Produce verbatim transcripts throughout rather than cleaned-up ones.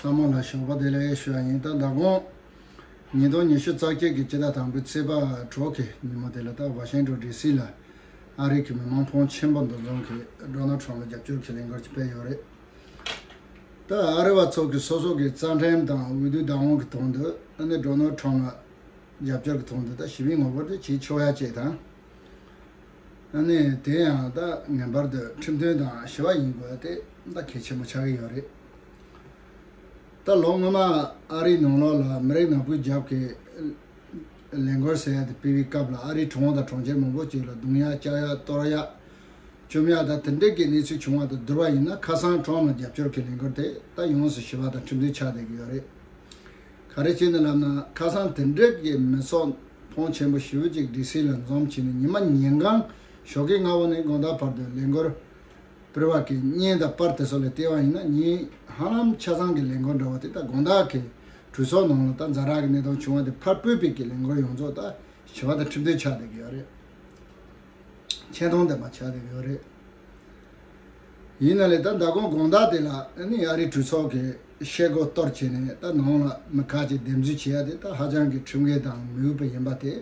ཚང་མ་ལ་ཞོགས་པ་བདེ་ལེགས་ཞུ་བ་ཡིན། ད་ཟླ་གོང་ཉིས་སྟོང་ཉི་ཤུ་རྩ་བརྒྱད་ཀྱི་སྤྱི་ཟླ་དང་པོའི་ཚེས་པ་དྲུག་གི་ཉིན་མོ་དེ་ལ། ད་ཝ་ཤིང་ཊོན་ཌི་སི་ལ་ཨ་རི་གི་མི་མང་ཕོན་ཆེན་པོ་འདུ་འཛོམས་ཀྱིས་ཌོ་ནལ་ཊམ་ལ་རྒྱབ་སྐྱོར་གྱི་ལས་འགུལ་ཅིག་སྤེལ་ཡོད་རེད། ད་ཨ་རི་བ་ཚོ་གིས་སོ་སོ་གི་རྩ་ཁྲིམས་དང་འོས་བསྡུ་བདག་དབང་གི་དོན་དུ། ཨ་ནི་ཌོ་ནལ་ཊམ་ལ་རྒྱབ་སྐྱོར་གྱི་དོན་དུ་ད་ཞི་བའི་ངོ་རྒོལ་དེ་བྱེད་ཆོག་ཡ་བཅས་དང་། ཨ་ནི་དེ་ཡང་ད་ངེས་པར་དུ་ཁྲིམས་མཐུན་དང་ཞི་བ་ཡིན་དགོས་ཡ་དེ་ད་གལ་ཆེན་པོ་ཆགས་ཀྱི་ཡོད་རེད། ད་ལོ་སྔོན་མ་ཨ་རིའི་ནང་ལོགས་ལ་མི་རིགས་ནག་པོའི་རྒྱབ་ཀྱི་ལས་འགུལ་ཟེར་ཡ་དེ་སྤེལ་བའི་སྐབས་ལ། ཨ་རིའི་གྲོང་དང་གྲོང་ཁྱེར་མང་པོ་ཅིག་ལ་རྡུང་ཡ་བཅག་ཡ་གཏོར་ཡ་བཅོམ་ཡ་ད་དེ་འདྲའི་གི་གནས་ཚུལ་བྱུང་བ་དང་བསྡུར་བ་ཡིན་ན། ཁ་སང་ཊམ་ལ་རྒྱབ་སྐྱོར་གྱི་ལས་འགུལ་དེ་ད་ཡོངས་སུ་ཞི་བ་དང་ཁྲིམས་མཐུན་ཆགས་བསྡད་ཀྱི་ཡོད་རེད། ག་རེ་བྱས་ནས་ལབ་ན། ཁ་སང་དེ་འདྲའི་གི་མི་ཚོགས་ཕོན་ཆེན་པོ་ཞེ་པོ་ཅིག་ཌི་སི་ལ་འཛོམས་བྱས་ནས། ཉི་མ་ཉིན་གང་ཞོགས་ཀའི་སྔ་པོ་ནས་དགོང་དག་བར་དུ་ལས་འགུལ་སྤེལ་བ་གི་བརྙན་དང་པར་དེ་ཚོ་ལ་བལྟས་པ་ཡིན་ན། ཉིན་ཧ་ལམ་ཆ་ཚང་གི་ལས་འགུལ་འདྲ་བོ་དེ། ད་དགོང་དག་གི་གྲོས་ཚོགས་ནང་ལ་ད་ཛ་དྲག་གི་གནས་སྟངས་བྱུང་བ་དེ་ཕར་སྤོས་པའི་གི་ལས་འགུལ་ཡོངས་རྫོགས་ད་ཞི་བ་དང་ཁྲིམས་མཐུན་ཆགས་བསྡད་ཀྱི་ཡོད་རེད། ཆེ་མཐོང་ལྡན་པ་ཆགས་བསྡད་ཀྱི་ཡོད་རེད། ཡིན་ན་ལས་ད་ཟླ་གོང་དགོང་དག་དེ་ལ་ཨ་ནི་ཨ་རིའི་གྲོས་ཚོགས་ཀྱི་ཤེལ་སྒོ་གཏོར་བྱས་ནས། ད་ནང་ལ་མི་ཁག་ཅིག་འདེམས་འཛུལ་བྱེད་ཡ་དེ་ད་ཧ་ཅང་གི་ཁྲིམས་འགལ་དང་མི་འོས་པ་ཡིན་པ་དེ།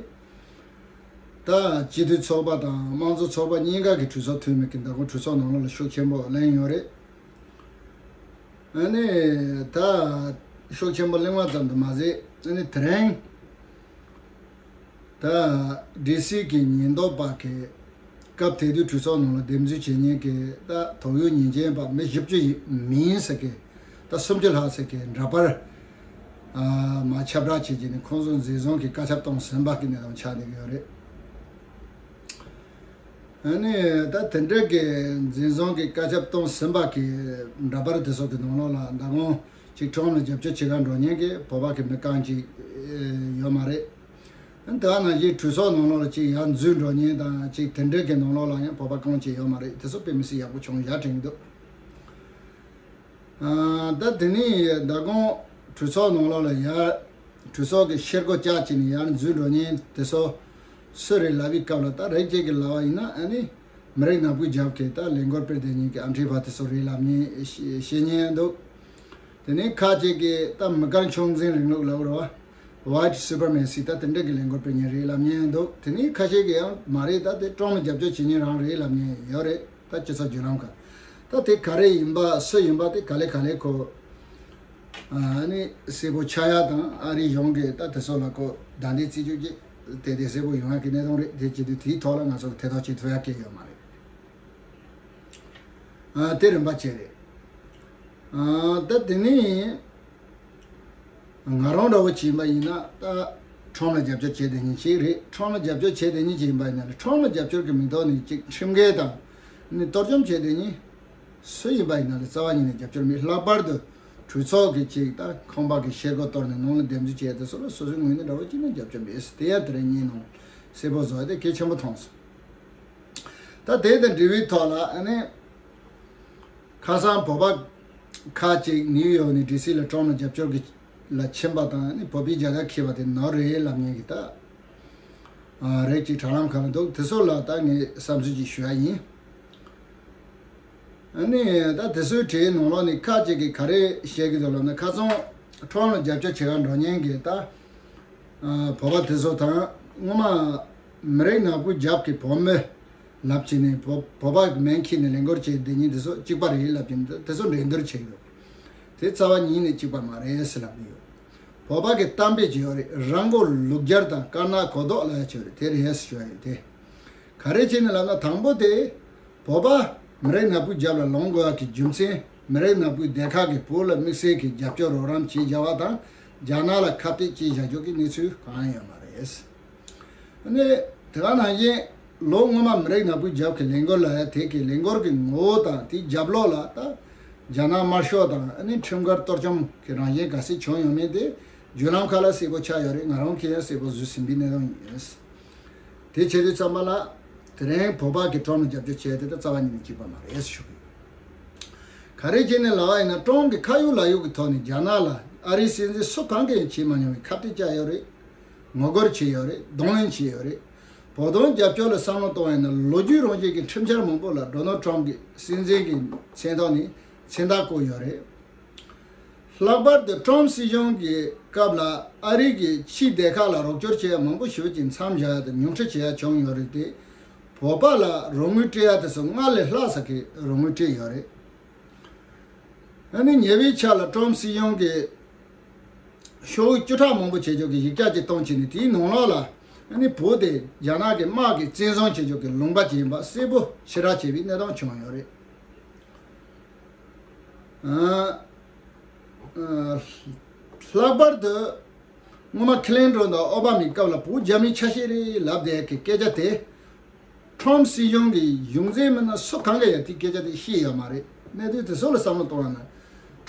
ད་སྤྱི་འཐུས་ཚོགས་པ་དང་དམངས་གཙོ་ཚོགས་པ་གཉིས་ཀ་གི་གྲོས་ཚོགས་འཐུས་མི་གིས་ཟླ་གོང་གྲོས་ཚོགས་ནང་ལོགས་ལ་ཤུགས་ཆེན་པོ་གླེང་ཡོད་རེད། ཨ་ནི་ད་ཤུགས་ཆེན་པོ་གླེང་བ་ཙམ་དུ་མ་ཟད། ཨ་ནི་དེ་རིང་ད་ཌི་སི་གི་ཉེན་རྟོག་པ་གིས་སྐབས་དེ་དུས་གྲོས་ཚོགས་ནང་ལ་འདེམས་འཛུལ་བྱེད་མཁན་གྱི་ད་དོགས་ཡོད་ཉེས་ཅན་པ་མི་བཞི་བཅུ་ཡིན་མིན་ཟེར་གི། ད་སུམ་ཅུ་ལྷག་ཟེར་གི་འདྲ་པར་ཨ་མར་ཁྱབ་བསྒྲགས་བྱས་རྗེས་ནས། ཁོང་ཚོ་འཛིན་བཟུང་གི་བཀའ་ཁྱབ་གཏོང་ཟིན་པ་གི་གནས་སྟངས་ཆགས་བསྡད་ཀྱི་ཡོད་རེད། ཨ་ནི་ད་དེ་འདྲ་གི་འཛིན་བཟུང་གི་བཀའ་ཁྱབ་གཏོང་ཟིན་པ་གི་འདྲ་པར་དེ་ཚོ་གི་ནང་ལོགས་ལ་ཟླ་གོང་ཅིག་ཊམ་ལ་རྒྱབ་སྐྱོར་བྱེད་གར་འགྲོ་མཁན་གྱི་བོད་པ་གི་མི་རྐང་གཅིག་ཡོད་མ་རེད། ཨ་ནི་དེ་ག་ནང་བཞིན་གྲོས་ཚོགས་ནང་ལོགས་ལ་ཅིག་ཡར་འཛུལ་འགྲོ་མཁན་དང་། ཅིག་དེ་འདྲ་གི་ནང་ལོགས་ལ་ཡང་བོད་པ་རྐང་གཅིག་ཡོད་མ་རེད། དེ་ཚོ་དཔེ་མི་སྲིད་ཡག་པོ་བྱུང་ཡ་དྲན་གྱི་འདུག། ཨ། ད་དེ་ནས་ཟླ་གོང་གྲོས་ཚོགས་ནང་ལོགས་ལ་ཡར། གྲོས་ཚོགས་ཀྱི་ཤེལ་སྒོ་བཅག་བྱས་ནས་ཡར་འཛུལ་འགྲོ་མཁན་དེ་ཚོ་སུ་རེད་ལབ་པའི་སྐབས་ལ། ད་རིགས་གཅིག་གིས་ལབ་པ་ཡིན་ན། ཨ་ནི་མི་རིགས་ནག་པོའི་རྒྱབ་ཀྱི་ད་ལས་འགུལ་སྤེལ་བསྡད་མཁན་གྱི་ཨན་ཊི་ཕ་དེ་ཚོ་རེད་ལབ་མཁན་ཤེས་མཁན་འདུག། དེ་ནས་ཁ་ཅིག་གིས་ད་མི་དཀར་ཕྱོགས་འཛིན་རིང་ལུགས་ལབ་རེད་བ། ཝའིཊ་སུ་པར་མེ་སི། ད་དེ་འདྲ་གི་ལས་འགུལ་སྤེལ་མཁན་རེད་ལབ་མཁན་འདུག། དེ་ནས་ཁ་ཤས་ཀྱིས་ཡང་མ་རེད། ད་དེ་ཊམ་ལ་རྒྱབ་སྐྱོར་བྱེད་མཁན་རང་རེད་ལབ་མཁན་ཡོད་རེད། ད་སྤྱི་ཚོགས་བརྒྱུད་ལམ་ཁག། ད་དེ་ག་རེ་ཡིན་པ་སུ་ཡིན་པ་དེ་ག་ལེ་ག་ལེ་ཁོ། ཨ་ནི་གསལ་པོ་ཆགས་ཡ་དང་། ཨ་རིའི་གཞུང་གིས་ད་དེ་ཚོ་ལ་ཁོ་བདའ་འདེད་རྩིས་སྤྲོད་ཀྱི་དེ་དེ་གསལ་པོ་ཡོང་ཡ་གི་གནས་སྟངས་རེད། དེ་བྱེད་དུས་དེའི་ཐོག་ལ་ང་ཚོ་གིས་ཐེ་གཏོགས་བྱེད་ཐུབ་ཡ་གི་ཡོད་མ་རེད། ཨ། དེ་རིམ་པ་བྱས་རེད། ཨ། ད་དེ་ནས་ང་རང་འདྲ་བོ་བྱས་པ་ཡིན་ན། ད་ཊམ་ལ་རྒྱབ་སྐྱོར་བྱས་བསྡད་མཁན་ཞིག་རེད། ཊམ་ལ་རྒྱབ་སྐྱོར་བྱས་བསྡད་མཁན་ཞིག་ཡིན་པ་ཡིན་ན། ཊམ་ལ་རྒྱབ་སྐྱོར་གྱི་མིང་ཐོག་ནས་ཅིག་ཁྲིམས་འགལ་དང་ནི་གཏོར་བཅོམ་བྱས་བསྡད་མཁན་སུ་ཡིན་པ་ཡིན་ན་ལས་རྩ་བ་ཉིད་ནས་རྒྱབ་སྐྱོར་མེད། ལྷག་པར་དུ་གྲོས་ཚོགས་ཀྱི་ཅིག་ད་ཁང་པ་གི་ཤེལ་སྒོ་གཏོར་ནས་ནང་ལ་འདེམས་འཛུལ་བྱས་དེ་ཚོ་ལ་སོ་སོའི་ངོས་ནས་འདྲ་བོ་ཅིག་ནས་རྒྱབ་སྐྱོར་མེད། དེ་ཡང་དེ་རིང་ཉིན་ནང་གསལ་པོ་བཟོ་ཡ་དེ་གལ་ཆེན་པོ་མཐོང་སོང་། ད་དེ་དང་འབྲེལ་བའི་ཐོག་ལ། ཨ་ནི་ཁ་སང་བོད་པ་ཁག་ཅིག་ནིའུ་ཡོག་ནས་ཌི་སི་ལ་ཊམ་ལ་རྒྱབ་སྐྱོར་གྱི་ལ་ཕྱིན་པ་དང་། ཨ་ནི་བོད་པའི་རྒྱལ་དར་འཁྱེར་བ་དེ་ནོར་རེད་ལབ་མཁན་གྱི་ད་ཨ་རིགས་ཅིག་དྲ་ལམ་ཁག་ལ་འདུག། དེ་ཚོ་ལ་ད་ངས་བསམ་ཚུལ་ཅིག་ཞུ་ཡ་ཡིན། ཨ་ནི་ད་དེ་ཚོའི་གྲས་ནང་ལོགས་ནས་ཁག་ཅིག་གིས་ག་རེ་བཤད་ཀྱི་འདུག་ལབ་ན། ཁ་སང་ཊམ་ལ་རྒྱབ་སྐྱོར་བྱེད་གར་འགྲོ་མཁན་གྱི་ད་ཨ་བོད་པ་དེ་ཚོ་དང་། སྔོན་མ་མི་རིགས་ནག་པོའི་རྒྱབ་ཀྱི་བོད་མི་ལབ་བྱས་ནས་བོད་བོད་པ་གི་མིང་འཁྱེར་ནས་ལས་འགུལ་བྱས་བསྡད་མཁན་དེ་ཚོ་གཅིག་པ་རེད་ལབ་ཀྱིན་འདུག། དེ་ཚོ་འགྲན་བསྡུར་བྱེད་ཀྱི་འདུག། དེ་རྩ་བ་ཉིད་ནས་གཅིག་པ་མ་རེད་ཟེར་ལབ་ཀྱི་ཡོད། བོད་པ་གི་གཏམ་དཔེ་ཅིག་ཡོད་རེད། ར་མགོ་ལུག་སྦྱར་དང་དཀར་ནག་གོས་མདོག་ལབ་ཡ་ཅིག་ཡོད་རེད། དེ་རེད་ཟེར་ཞུ་ཡ་ཡོད་དེ། ག་རེ་བྱས་ནས་ལབ་ན། དང་པོ་དེ་བོད་པ་མི་རིགས་ནག་པོའི་རྒྱབ་ལ་ལངས་དགོས་ཡ་གི་རྒྱུ་མཚན། མི་རིགས་ནག་པོའི་སྡེ་ཁག་གིས་བོད་ལ་དམིགས་བསལ་གྱི་རྒྱབ་སྐྱོར་རོགས་རམ་བྱེད་བཞག་པ་དང་། རྒྱ་ནག་ལ་ཁ་གཏད་བཅག་བཞག་རྒྱུ་གི་གནས་ཚུལ་གང་ཡང་ཡོད་མ་རེད། ཨ་ནི་དེ་ག་ནང་བཞིན་ལོ་སྔོན་མ་མི་རིགས་ནག་པོའི་རྒྱབ་ཀྱི་ལས་འགུལ་ལབ་ཡ་དེ་གི་ལས་འགུལ་གྱི་ངོ་བོ་དང་། དེའི་རྒྱབ་ལོགས་ལ་ད་རྒྱ་ནག་དམར་ཤོག་དང་། ཨ་ནི་ཁྲིམས་འགལ་གཏོར་བཅོམ་གྱི་རང་བཞིན་ག་ཚོད་བྱུང་ཡོད་མེད་དེ་བརྒྱུད་ལམ་ཁག་ལ་གསལ་པོ་ཆགས་ཡོད་རེད། ང་རང་གིས་ཡང་གསལ་པོ་བཟོས་ཟིན་པའི་གནས་སྟངས་ཡིན། དེ་བྱེད་དུས་ཙམ་པ་ལ་དེ་རིང་བོད་པ་གིས་ཊམ་ལ་རྒྱབ་སྐྱོར་བྱས་དེ་ད་རྩ་བ་ཉིད་ནས་གཅིག་པ་མ་རེད་ཞུ་གི་ཡོད། ག་རེ་བྱས་ནས་ལབ་པ་ཡིན་ན། ཊམ་གྱིས་ཁ་ཡོད་ལག་ཡོད་ཀྱི་ཐོག་ནས་རྒྱ་ནག་ལ་ཨ་རིའི་སྲིད་འཛིན་སུ་གང་གིས་ཡང་བྱེད་མ་མྱོང་བའི་ཁ་གཏད་བཅག་ཡོད་རེད། ངོ་རྒོལ་བྱས་ཡོད་རེད། གདོང་ལེན་བྱས་ཡོད་རེད། བོད་དོན་རྒྱབ་སྐྱོར་ལ་བསམ་བློ་གཏོང་བ་ཡིན་ན། ལོ་རྒྱུས་རང་བཞིན་གྱི་ཁྲིམས་འཆར་མང་པོ་ལ་ཌོ་ནལ་ཊམ་གྱི་སྲིད་འཛིན་གྱི་མཚན་ཐོག་ནས་མཚན་རྟགས་བཀོད་ཡོད་རེད། ལྷག་པར་དུ་ཀྲམ་སྲིད་གཞུང་གི་སྐབས་ལ་ཨ་རི་གི་ཕྱིའི་སྡེ་ཁག་ལ་རོགས་སྐྱོར་བྱེད་ཡ་མང་པོ་ཞེ་པོ་ཅིག་མཚམས་བཞག་ཡ་དང་ཉུང་འཕྲི་བྱེད་ཡ་བྱུང་ཡོད་རེད་དེ། བོད་པ་ལ་རོགས་དངུལ་སྤྲད་ཡ་དེ་ཚོ་སྔར་ལས་ལྷག་ས་གི་རོགས་དངུལ་སྤྲད་ཡོད་རེད། ཨ་ནི་ཉེ་བའི་ཆར་ལ་ཀྲམ་སྲིད་གཞུང་གིས་ཤོག་བུ་བཅུ་ཕྲག་མང་པོ་བྱེད་ཆོག་གི་ཡིག་ཆ་ཅིག་གཏོང་བྱས་ནས། དེའི་ནང་ལོགས་ལ་ཨ་ནི་བོད་དེ་རྒྱ་ནག་གི་དམག་གིས་བཙན་བཟུང་བྱེད་ཆོག་གི་ལུང་པ་ཅིག་ཡིན་པ་གསལ་པོ་ཞེ་དྲག་བྱས་པའི་གནས་སྟངས་བྱུང་ཡོད་རེད། ཨ། ལྷག་པར་དུ་སྔོན་མ་ཁི་ལིན་ཊོན་དང་ཨོ་བྷ་མའི་སྐབས་ལ་བོད་རྒྱ་མིའི་ཆ་ཤས་རེད་ལབ་བསྡད་ཀྱི་སྐད་ཆ་དེ། ཀྲམ་སྲིད་གཞུང་གི་གཞུང་འཛིན་མི་སྣ་སུ་གང་གིས་ཡང་དེ་སྐད་ཆ་དེ་བཤད་ཡོད་མ་རེད། གནད་དོན་དེ་ཚོ་ལ་བསམ་བློ་གཏོང་བ་ན།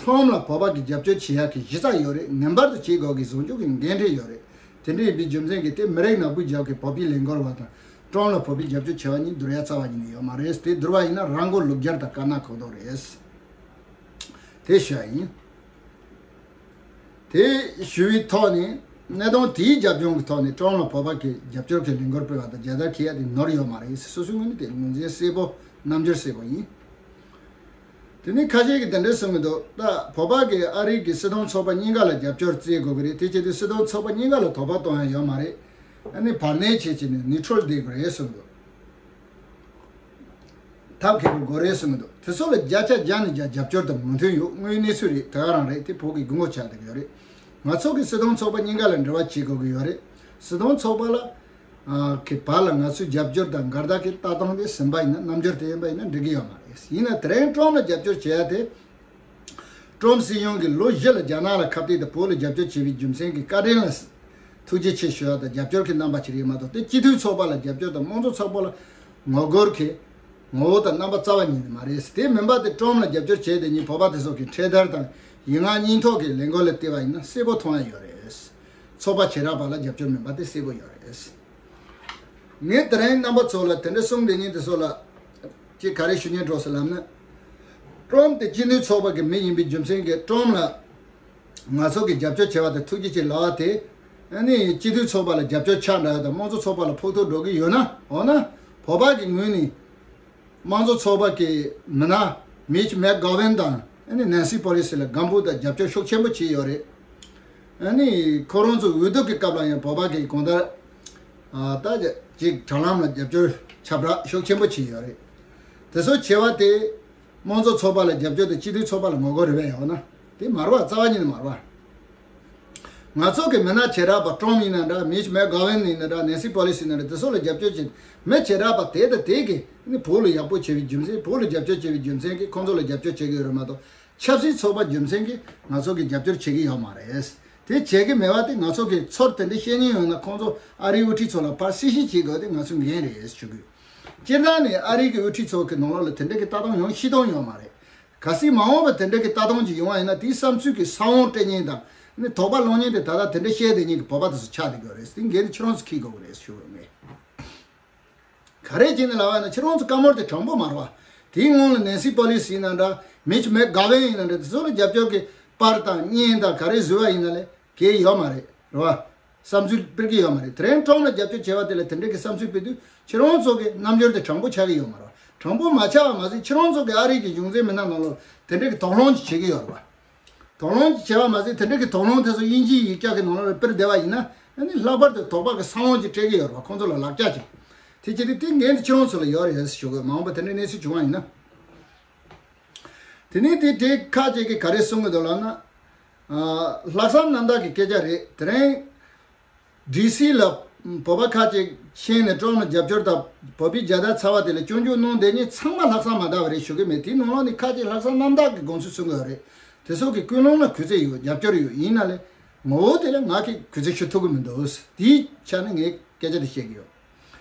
ཀྲམ་ལ་བོད་པ་གི་རྒྱབ་སྐྱོར་བྱེད་ཡག་གི་གཞི་རྩ་ཡོད་རེད། ངེས་པར་དུ་བྱེད་དགོས་ཀྱི་ཟུང་འཇུག་གི་འགན་འཁྲི་ཡོད་རེད། དེ་འདྲ་ཡིན་པའི་རྒྱུ་མཚན་གྱིས་དེ་མི་རིགས་ནག་པོའི་རྒྱབ་ཀྱི་བོད་པའི་ལས་འགུལ་བ་དང་ཀྲམ་ལ་བོད་པའི་རྒྱབ་སྐྱོར་བྱེད་པ་གཉིས་བསྡུར་ཡ་རྩ་བ་ཉིད་ནས་ཡོད་མ་རེད། དེ་བསྡུར་བ་ཡིན་ན་རང་མགོ་ལུག་རྒྱལ་དང་དཀར་ནག་གོག་རྡོག་རེད། དེ་ཞུ་ཡ་ཡིན། དེ་ཞུ་བའི་ཐོག་ནས་གནད་དོན་དེའི་རྒྱབ་ལྗོངས་ཀྱི་ཐོག་ནས་ཀྲམ་ལ་བོད་པ་གི་རྒྱབ་སྐྱོར་གྱི་ལས་འགུལ་སྤེལ་བ་དང་རྒྱལ་དར་འཁྱེར་ཡ་དེ་ནོར་ཡོད་མ་རེད། སོ་སོའི་ངོས་ནས་དེ་ངོས་འཛིན་གསལ་པོ་རྣམ་འགྱུར་གསལ་པོ་ཡིན། དེ་ནས་ཁ་ཤས་ཀྱིས་དེ་འདྲ་གསུང་གི་འདུག་ད་བོད་པ་གིས་ཨ་རི་གི་སྲིད་དོན་ཚོགས་པ་གཉིས་ཀ་ལ་རྒྱབ་སྐྱོར་བྱེད་དགོས་ཀྱི་རེད། དེ་བྱས་དུས་སྲིད་དོན་ཚོགས་པ་གཉིས་ཀ་ལ་དོགས་པ་གཏོང་ཡ་ཡོད་མ་རེད། ཨ་ནི་བར་གནས་བྱེད་བྱས་ནས་ནིའུ་ཊྲལ་བསྡད་དགོས་རེད་གསུངས་འདུག་ཐབས་མཁས་པོ་དགོས་རེད་གསུངས་འདུག་དེ་ཚོ་ལ་བརྒྱ་ཆ་བརྒྱ་ནས་བརྒྱ་རྒྱབ་སྐྱོར་དང་མོས་མཐུན་ཡོད། དངོས་གནས་ཚུལ་རེད། དེ་ག་རང་རེད། དེ་བོད་ཀྱི་དགོས་མཁོ་ཆགས་བསྡད་ཀྱི་ཡོད་རེད། ང་ཚོ་གི་སྲིད་དོན་ཚོགས་པ་གཉིས་ཀ་ལ་འབྲེལ་བ་བྱེད་དགོས་ཀྱི་ཡོད་རེད། སྲིད་དོན་ཚོགས་པ་ལ་ཨ་གི་བར་ལ་ང་ཚོའི་རྒྱབ་སྐྱོར་དང་འགལ་ཟླ་གི་ལྟ་སྟངས་དེ་ཟིན་པ་ཡིན་ན། རྣམ་འགྱུར་དེ་ཡིན་པ་ཡིན་ན་འགྲིག་གི་ཡོད་མ་རེད། ཡིན་ན་དེ་རིང་ཀྲམ་ལ་རྒྱབ་སྐྱོར་བྱེད་ཡ་དེ། ཀྲོམ་སྲིད་གཞུང་གིས་ལོ་བཞི་ལ་རྒྱ་ནག་ལ་ཁ་གཏད་དང་བོད་ལ་རྒྱབ་སྐྱོར་བྱས་པའི་རྒྱུ་མཚན་གྱིས་བཀའ་དྲིན་ལ་ཐུགས་རྗེ་ཆེ་ཞུ་བ་དང་། རྒྱབ་སྐྱོར་གྱི་རྣམ་པ་ཅིག་རེད་མ་གཏོགས། དེ་སྤྱི་འཐུས་ཚོགས་པ་ལ་རྒྱབ་སྐྱོར་དང་དམངས་གཙོ་ཚོགས་པ་ལ་ངོ་རྒོལ་གྱི་ངོ་བོ་དང་རྣམ་པ་རྩ་བ་ཉིད་ནས་མ་རེད། དེ་མིན་པ་དེ་ཀྲོམ་ལ་རྒྱབ་སྐྱོར་བྱས་དེ་ཉིད་བོད་པ་དེ་ཚོ་གི་འཕྲེད་དར་དང་ཡིག་ངག་སྙིང་ཐོག་གི་ལས་འགུལ་ལ་བལྟས་པ་ཡིན་ན་གསལ་པོ་མཐོང་ཡ་ཡོད་རེད། ཚོགས་པ་བྱེ་བྲག་པ་ལ་རྒྱབ་སྐྱོར་མིན་པ་དེ་གསལ་པོ་ཡོད་རེད། ངས་དེ་རིང་རྣམ་པ་ཚོ་ལ་དེ་འདྲ་གསུངས་དེ་ཉིད་དེ་ཚོ་ལ་ཅིག་ག་རེ་ཞུ་སྙིང་འདོད་སོང་ལབ་ན། ཀྲོམ་དེ་སྤྱི་མཐུན་ཚོགས་པ་གི་མི་ཡིན་པའི་རྒྱུ་མཚན་གྱིས་ཀྲོམ་ལ་ང་ཚོ་གི་རྒྱབ་སྐྱོར་བྱས་པ་དེ་ཐུགས་རྗེ་ཆེ་ལབ་པ་དེ། ཨ་ནི་སྤྱི་མཐུན་ཚོགས་པ་ལ་རྒྱབ་སྐྱོར་ཆགས་འདྲ་ཡོད་དང་། དམངས་གཙོ་ཚོགས་པ་ལ་ཕོག་ཐུག་འགྲོ་གི་ཡོད་ན། འོ་ན་བོད་པ་གི་ངོས་ནས་དམངས་གཙོ་ཚོགས་པ་གི་མི་སྣ་མིཆ་མེག་གྷོ་ཝན་དང་ཨ་ནི་ནན་སི་པོ་ལི་སི་ལ་སྒམ་པོ་དང་རྒྱབ་སྐྱོར་ཤུགས་ཆེན་པོ་བྱས་ཡོད་རེད། ཨ་ནི་ཁོ་རང་ཚོ་འོས་བསྡུ་གི་སྐབས་ལ་ཡང་བོད་པ་གི་གང་ལྟར་ཨ་ད་ཅིག་དྲ་ལམ་ལ་རྒྱབ་སྐྱོར་ཁྱབ་བསྒྲགས་ཤུགས་ཆེན་པོ་བྱས་ཡོད་རེད། དེ་ཚོ་བྱས་པ་དེ་དམངས་གཙོ་ཚོགས་པ་ལ་རྒྱབ་སྐྱོར་དང་སྤྱི་འཐུས་ཚོགས་པ་ལ་ངོ་རྒོལ་རེད་པས། ཡང་ན་དེ་མ་རེད་པ། རྩ་བ་ཉིད་ནས་མ་རེད་པ། ང་ཚོ་གི་མི་སྣ་བྱེ་བྲག་པ་ཀྲོམ་ཡིན་ན་འདྲ། མིཆ་མེག་གྷོ་ཝན་ཡིན་ན་འདྲ། ནན་སི་པོ་ལི་སི་ཡིན་ན་འདྲ། དེ་ཚོ་ལ་རྒྱབ་སྐྱོར་བྱེད་མི་བྱེ་བྲག་པ་དེ་དང་དེ་གིས་ནི་བོད་ལ་ཡག་པོ་བྱེད་པའི་རྒྱུ་མཚན། བོད་ལ་རྒྱབ་སྐྱོར་བྱེད་པའི་རྒྱུ་མཚན་གྱིས་ཁོང་ཚོ་ལ་རྒྱབ་སྐྱོར་བྱེད་ཀྱི་ཡོད་རེད་མ་གཏོགས། ཆབ་སྲིད་ཚོགས་པ་རྒྱུ་མཚན་གྱིས་ང་ཚོ་གི་རྒྱབ་སྐྱོར་བྱེད་ཀྱི་ཡོད་མ་རེད། དེ་བྱེད་ཀྱི་མེད་པ་དེ་ང་ཚོ་གི་ཚུར་དེ་འདྲ་བཤད་མཁན་ཡོད་ན་ཁོང་ཚོ་ཨ་རིའི་དབུ་ཁྲིད་ཚོ་ལ་ཕར་གསལ་བཤད་བྱེད་དགོས་དེ་ང་ཚོའི་འགན་རེད་ཞུ་གི་ཡོད། སྤྱིར་བཏང་ནས་ཨ་རི་གི་དབུ་ཁྲིད་ཚོ་གི་ནང་ལོགས་ལ་དེ་འདྲ་གི་ལྟ་སྟངས་ཡོང་ཤེས་སྟངས་ཡོད་མ་རེད། གལ་སྲིད་མ་འོངས་པ་དེ་འདྲ་གི་ལྟ་སྟངས་ཅིག་ཡོང་བ་ཡིན་ན། དེའི་བསམ་ཚུལ་གྱི་ས་བོན་སྤྲད་མཁན་དང་ནི་དོགས་པ་སློང་མཁན་དེ་ད་ལྟ་དེ་འདྲ་བཤད་བསྡད་མཁན་གྱི་བོད་པ་དེ་ཚོ་ཆགས་བསྡད་ཀྱི་ཡོད་རེད། དེ་འགན་དེ་ཁྱེད་རང་ཚོ་འཁྱེར་དགོས་ཀྱི་རེད་ཞུ་གི་ཡོད། ངས་ག་རེ་བྱས་ནས་ལབ་པ་ཡིན་ན། ཁྱེད་རང་ཚོ་བཀའ་མོལ་དེ་དྲང་པོ་མ་རེད་པ། དེའི་སྔོན་ལ་ནན་སི་པོ་ལི་སི་ཡིན་ན་འདྲ། མིཆ་མེག་གྷོ་ཝན་ཡིན་ན་འདྲ། དེ་ཚོ་ལ་རྒྱབ་སྐྱོར་གྱི་པར་དང་བརྙན་དང་ག་རེ་བཟོས་པ་ཡིན་ན་ལས་གལ་ཡོད་མ་རེད། རེད་པ། བསམ་ཚུལ་སྤེལ་གྱི་ཡོད་མ་རེད། དེ་རིང་ཀྲོམ་ལ་རྒྱབ་སྐྱོར་བྱས་པ་དེ་ལ་དེ་འདྲ་གི་བསམ་ཚུལ་སྤེལ་དུས་ཁྱེད་རང་ཚོ་གི་རྣམ་འགྱུར་དེ་དྲང་པོ་ཆགས་ཀྱི་ཡོད་མ་རེད། དྲང་པོ་མ་ཆགས་པ་མ་ཟད། ཁྱེད་རང་ཚོ་གི་ཨ་རི་གི་གཞུང་འཛིན་མི་སྣ་ནང་ལོགས་དེ་འདྲ་གི་དོགས་སློང་ཅིག་བྱེད་ཀྱི་ཡོད་རེད་པ། དོགས་སློང་ཅིག་བྱས་པ་མ་ཟད། དེ་འདྲ་གི་དོགས་སློང་དེ་ཚོ་དབྱིན་ཇིའི་ཡིག་ཆ་གི་ནང་ལོགས་ལ་སྤེལ་བསྡད་པ་ཡིན་ན། ཨ་ནི་ལྷག་པར་དུ་དོགས་པ་གི་ས་བོན་ཅིག་སྤྲད་ཀྱི་ཡོད་རེད་པ། ཁོང་ཚོ་ལ་ལག་ཆ་ཅིག་དེ་བྱེད་དུས་དེ་འགན་དེ་ཁྱེད་རང་ཚོ་ལ་ཡོད་རེད་ཞུ་གི་ཡོད། མ་འོངས་པ་དེ་འདྲའི་གནས་ཚུལ་བྱུང་བ་ཡིན་ན། དེ་ནས་དེ་དེ་ཁ་ཅིག་གིས་ག་རེ་གསུང་གི་འདུག་ལབ་ན། ཨ། ལྷག་བསམ་རྣམ་དག་གི་སྐད་ཆ་རེད། དེ་རིང་ཌི་སི་ལ་བོད་པ་ཁ་ཅིག་ཕྱིན་ནས་ཀྲོམ་ལ་རྒྱབ་སྐྱོར་དང་བོད་པའི་རྒྱལ་དར་ཚ་བ་དེ་ལ་སྐྱོན་བརྗོད་གནང་བསྡད་མཁན་ཚང་མ་ལྷག་བསམ་མ་དག་པ་རེད་ཞུ་གི་མེད། དེའི་ནང་ལོགས་ནས་ཁ་ཅིག་ལྷག་བསམ་རྣམ་དག་གི་དགོངས་ཚུལ་གསུང་གི་ཡོད་རེད། དེ་ཚོ་གི་ཀུན་སློང་ལ་གུས་བརྩི་ཡོད། རྒྱབ་སྐྱོར་ཡོད། ཡིན་ན་ལས་ངོ་བོ་དེ་ལ་ང་གིས་གུས་བརྩི་ཞུ་ཐུབ་ཀྱི་མི་འདུག་དེའི་ཆ་ནས་ངས་སྐད་ཆ་དེ་བཤད་ཀྱི་ཡོད།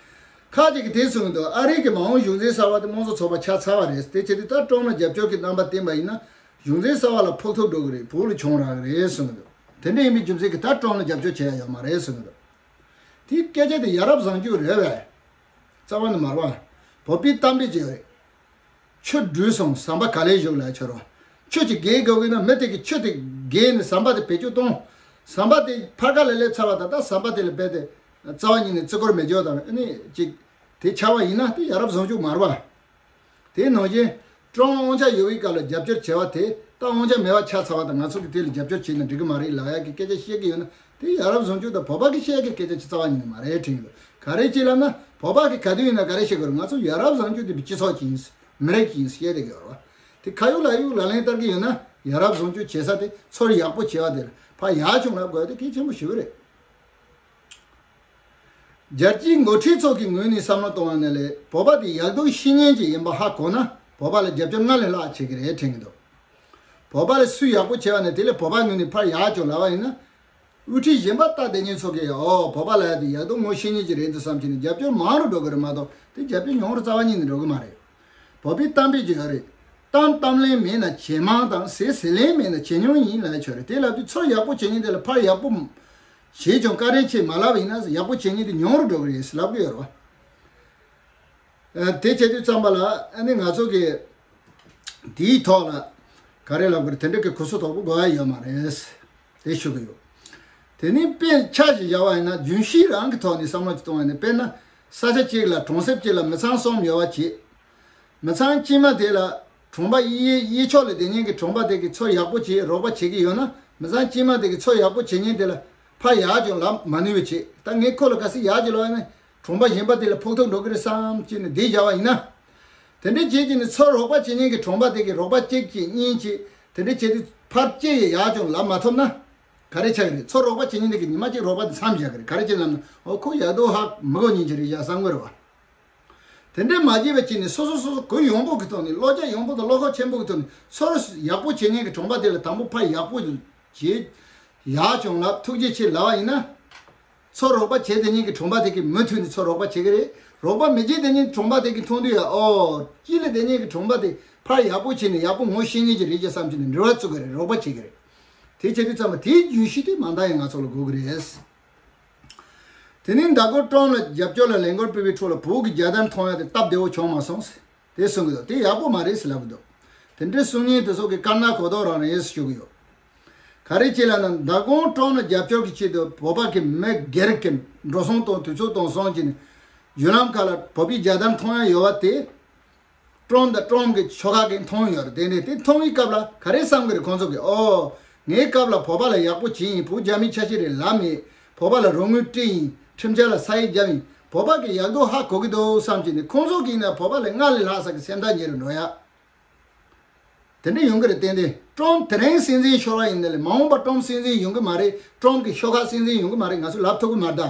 ཁ་ཅིག་གིས་དེ་གསུངས་འདུག་ཨ་རི་གི་མ་འོངས་གཞུང་འཛིན་གསར་པ་དེ་དམངས་གཙོ་ཚོགས་པ་ཆགས་ཚར་བ་རེད། དེ་བྱས་དུས་ད་ཀྲོམ་ལ་རྒྱབ་སྐྱོར་གྱི་རྣམ་པ་བསྟན་པ་ཡིན་ན། གཞུང་འཛིན་གསར་པ་ལ་ཕོག་ཐུག་འགྲོ་གི་རེད། བོད་ལ་བྱུང་རག་གི་རེད་གསུངས་འདུག་དེ་འདྲ་ཡིན་པའི་རྒྱུ་མཚན་གྱིས་ད་ཀྲོམ་ལ་རྒྱབ་སྐྱོར་བྱེད་ཡ་ཡོད་མ་རེད་གསུངས་འདུག་དེའི་སྐད་ཆ་དེ་ཡ་རབས་བཟང་སྤྱོད་རེད་པས། རྩ་བ་ནས་མ་རེད་པ། བོད་པའི་གཏམ་དཔེ་ཅིག་ཡོད་རེད། ཆུ་བྲུས་སོང་ཟམ་པ་ག་ལེར་བཞུགས་ལབ་ཡ་ཅིག་ཡོད་རེད་པ། ཆུ་ཅིག་བརྒལ་དགོས་ཀྱི་ན་མི་དེ་གིས་ཆུ་དེ་བརྒལ་ནས་ཟམ་པ་དེ་བེད་སྤྱོད་གཏོང་། ཟམ་པ་དེ་ཕར་ཁ་ལ་སླེབས་ཚར་བ་དང་། ད་ཟམ་པ་དེ་ལ་རྦད་དེ་རྩ་བ་ཉིད་ནས་བརྩི་བཀུར་མེད་ཅོག་དང་། ཨ་ནི་ཅིག་དེ་ཆགས་པ་ཡིན་ན་དེ་ཡ་རབས་བཟང་སྤྱོད་མ་རེད་པ། དེ་ནང་བཞིན་ ཀྲོང་དབང་ཆ་ཡོད་པའི་སྐབས་ལ་རྒྱབ་སྐྱོར་བྱས་པ་དེ་ད་དབང་ཆ་མེད་པ་ཆགས་ཚར་བ་དང་། ང་ཚོ་གིས་དེ་ལ་རྒྱབ་སྐྱོར་བྱས་ན་འགྲིག་གི་མ་རེད་ལབ་ཡག་གི་སྐད་ཆ་བཤད་ཀྱི་ཡོད་ན། དེ་ཡ་རབས་བཟང་སྤྱོད་དང་བོད་པ་གིས་བཤད་ཡག་གི་སྐད་ཆ་ཅིག་རྩ་བ་ཉིད་ནས་མ་རེད་དྲན་གྱི་འདུག་ག་རེ་བྱས་ལབ་ན། བོད་པ་གིས་ག་དུས་ཡིན་ན་ག་རེ་བཤད་དགོས་རེད། ང་ཚོ་ཡ་རབས་བཟང་སྤྱོད་དེ་སྤྱི་ཚོགས་ཅིག་ཡིན། མི་རིགས་ཅིག་ཡིན་བཤད་བསྡད་ཀྱི་ཡོད་རེད་བ། དེ་ཁ་ཡོད་ལག་ཡོད་ལག་ལེན་བསྟར་གྱི་ཡོད་ན། ཡ་རབས་བཟང་སྤྱོད་བྱེད་ས་དེ་ཚོར་ཡག་པོ་བྱེད་པ་དེ་ལ་ཕར་ཡག་བྱུང་ལབ་དགོས་དེ་གལ་ཆེན་པོ་ཞེ་པོ་རེད། རྒྱལ་སྤྱིའི་འགོ་ཁྲིད་ཚོ་གི་ངོས་ནས་བསམ་བློ་གཏོང་བ་ནི་ལས། བོད་པ་དེ་ཡག་སྡུག་ཤེས་མཁན་ཅིག་ཡིན་པ་ཧ་གོ་ན། བོད་པ་ལ་རྒྱབ་སྐྱོར་སྔར་ལས་ལྷག་བྱེད་ཀྱི་རེད་དྲན་གྱི་འདུག་བོད་པ་ལ་སུས་ཡག་པོ་བྱས་པ་ནི་དེ་ལས་བོད་པ་ངོས་ནས་ཕར་ཡག་བྱུང་ལབ་པ་ཡིན་ན། དབུ་ཁྲིད་གཞན་པ་ལྟ་བསྡད་མཁན་ཚོ་གིས། ཨོ། བོད་པ་ལ་ཡ་དེ་ཡག་སྡུག་ངོ་ཤེས་མཁན་ཅིག་རེད་འདུག་བསམ་གྱི་ནས་རྒྱབ་སྐྱོར་མང་རུ་འགྲོ་གི་རེད་མ་གཏོགས། དེ་རྒྱབ་སྐྱོར་ཉུང་རུ་རྩ་བ་ཉིད་ནས་འགྲོ་གི་མ་རེད། བོད་པའི་གཏམ་དཔེ་ཅིག་ཡོད་རེད། གཏམ་གཏམ་ལན་མེད་ན་ཇེ་མང་དང་། ཟས་ཟས་ལན་མེད་ན་ཇེ་ཉུང་ཡིན་ལབ་ཡག་ཅིག་ཡོད་རེད། དེ་ལབ་དུས་ཚོར་ཡག་པོ་བྱེད་མཁན་དེ་ལ་ཕར་ཡག་པོ་བྱས་ཀྱང་བཀའ་དྲིན་ཆེ་མ་ལབ་པ་ཡིན་ན། ཡག་པོ་བྱེད་མཁན་དེ་ཉུང་རུ་འགྲོ་གི་རེད་ལབ་གི་ཡོད་རེད་བ། ཨ། དེ་བྱེད་དུས་ཙམ་པ་ལ་ཨ་ནི་ང་ཚོ་གིས་དེའི་ཐོག་ལ་ག་རེ་ལབ་དགོས་རེད། དེ་འདྲ་གི་གོ་ས་དོག་པོ་དགོས་ཡ་ཡོད་མ་རེད། དེ་ཞུ་གི་ཡོད། དེ་ནི་དཔེ་ཆ་ཞིག་བཞག་པ་ཡིན་ན། རྒྱུན་ཤེས་རང་གི་ཐོག་ནས་བསམ་བློ་ཅིག་གཏོང་བ་ཡིན་ན། དཔེར་ན་ས་ཆ་གཅིག་ལ་གྲོང་གསེབ་གཅིག་ལ་མི་ཚང་གསུམ་ཡོད་པ་བྱེད། མི་ཚང་དཀྱིལ་མ་དེ་ལ་གྲོང་པ་གཡས་གཡས་ཕྱོགས་ལ་སྡོད་མཁན་གྱི་གྲོང་པ་དེ་གིས་ཚོར་ཡག་པོ་བྱེད། རོགས་པ་བྱེད་ཀྱི་ཡོད་ན། མི་ཚང་དཀྱིལ་མ་དེ་གིས་ཚོར་ཡག་པོ་བྱེད་མཁན་དེ་ལ་ཕར་ཡག་ཅིག་ལབ་མ་ནུས་པ་བྱེད། ད་ངས་ཁོ་ལ་གལ་སྲིད་ཡག་ཅིག་ལབ་ཡིན་ན། གྲོང་པ་གཞན་པ་དེ་ལ་ཕོག་ཐུག་འགྲོ་གི་རེད་བསམ་བྱས་ནས་དེ་བཞག་པ་ཡིན་ན། དེ་འདྲའི་བྱས་བྱས་ནས་ཚོར་རོགས་པ་བྱེད་མཁན་གྱི་གྲོང་པ་དེ་གིས་རོགས་པ་གཅིག་བྱས་གཉིས་བྱས། དེ་འདྲ་བྱས་དུས་ཕར་ཅི་ཡང་ཡག་ཅིག་ལབ་མ་ཐུབ་ན། ག་རེ་ཆགས་ཀྱི་རེད། ཚོར་རོགས་པ་བྱེད་མཁན་དེ་གིས་ཉི་མ་གཅིག་རོགས་པ་དེ་མཚམས་བཞག་གི་རེད། ག་རེ་བྱས་ལབ་ན། ཨོ། ཁོ་ཡག་སྡུག་ཧ་མི་གོ་མཁན་ཅིག་རེད་བཞག་བསམ་གི་རེད་བ། དེ་འདྲ་མ་བྱས་པ་བྱས་ནས་སོ་སོ་སོ་སོ་གུ་ཡངས་པོ་གི་ཐོག་ནས། བློ་རྒྱ་ཡངས་པོ་དང་བློ་ཁོག་ཆེན་པོ་གི་ཐོག་ནས་ཚོར་ཡག་པོ་བྱེད་མཁན་གྱི་གྲོང་པ་དེ་ལ་དང་པོ་ཕར་ཡག་པོ་བྱེད། ཡག་བྱུང་ལབ། ཐུགས་རྗེ་ཆེ་ལབ་པ་ཡིན་ན། ཚོར་རོགས་པ་བྱེད་བསྡད་མཁན་གྱི་གྲོང་པ་དེ་གིས་མུ་མཐུད་ནས་ཚོར་རོགས་པ་བྱེད་ཀྱི་རེད། རོགས་པ་མི་བྱེད་བསྡད་མཁན་གྱི་གྲོང་པ་དེ་གིས་མཐོང་དུས་ཡ། ཨོ། དཀྱིལ་ལ་བསྡད་མཁན་གྱི་གྲོང་པ་དེ་ཕར་ཡག་པོ་བྱས་ནས་ཡག་པོ་ངོ་ཤེས་མཁན་ཅིག་རེད་ཅེས་བསམ་བྱས་ནས་འབྲེལ་བ་བཙུགས་ཀྱི་རེད། རོགས་པ་བྱེད་ཀྱི་རེད། དེ་བྱེད་དུས་ཙམ་པ་དེའི་རྒྱུན་ཤེས་དེ་མ་འདང་ཡ་ང་ཚོ་ལ་དགོས་ཀྱི་རེད། དེ་ནས་མདང་དགོང་ཀྲོང་ལ་རྒྱབ་སྐྱོར་ལ་ལས་འགུལ་སྤེལ་བའི་ཁྲོད་ལ་བོད་ཀྱི་རྒྱལ་དར་མཐོང་ཡ་དེ་སྟབས་བདེ་བོ་བྱུང་མ་སོང་ཟེར། དེ་གསུང་གི་འདུག་དེ་ཡག་པོ་མ་རེད་ཟེར་ལབ་གི་འདུག་དེ་འདྲའི་གསུང་མཁན་དེ་ཚོ་གི་དཀར་ནག་གོ་ལྡོག་རང་རེད་ཟེར་ཞུ་གི་ཡོད། ག་རེ་བྱས་ལབ་ན། མདང་དགོང་ཀྲོང་ལ་རྒྱབ་སྐྱོར་གྱི་ཆེད་དུ་བོད་པ་གི་མི་སྒེར་གྱི་འགྲོ་སོང་དང་དུས་ཚོད་དང་བཟུང་བྱས་ནས་བརྒྱུད་ལམ་ཁག་ལ་བོད་པའི་རྒྱལ་དར་མཐོང་ཡ་ཡོད་པ་དེ། ཀྲོང་དང་ཀྲོང་གི་ཤོག་ཁག་གིས་མཐོང་ཡོད་རེད། དེ་ནས་དེ་མཐོང་བའི་སྐབས་ལ་ག་རེ་བསམ་གི་རེད། ཁོང་ཚོ་གིས། ཨོ། ངའི་སྐབས་ལ་བོད་པ་ལ་ཡག་པོ་བྱས་ཡིན། བོད་རྒྱ་མིའི་ཆ་ཤས་རེད་ལབ་མེད། བོད་པ་ལ་རོགས་དངུལ་སྤྲད་ཡིན། ཁྲིམས་འཆར་ལ་ས་ཡིག་བརྒྱབ་ཡིན། བོད་པ་གིས་ཡག་སྡུག་ཧ་གོ་གི་འདུག་བསམ་གྱི་ནས། ཁོང་ཚོ་གིས་ན་བོད་པ་ལ་སྔར་ལས་ལྷག་ས་གི་སེམས་ཐག་ཉེ་རུ་འགྲོ་ཡ། དེ་འདྲ་ཡོང་གི་རེད། ཏན་ཏན་ཀྲོང་དེ་རིང་སྲིད་འཛིན་ཤོར་བ་ཡིན་ན་ལས། མ་འོངས་པ་ཀྲོང་སྲིད་འཛིན་ཡོང་གི་མ་རེད། ཀྲོང་གི་ཤོག་ཁག་སྲིད་འཛིན་ཡོང་གི་མ་རེད། ང་ཚོ་ལབ་ཐུབ་གི་མ་རེད་ད།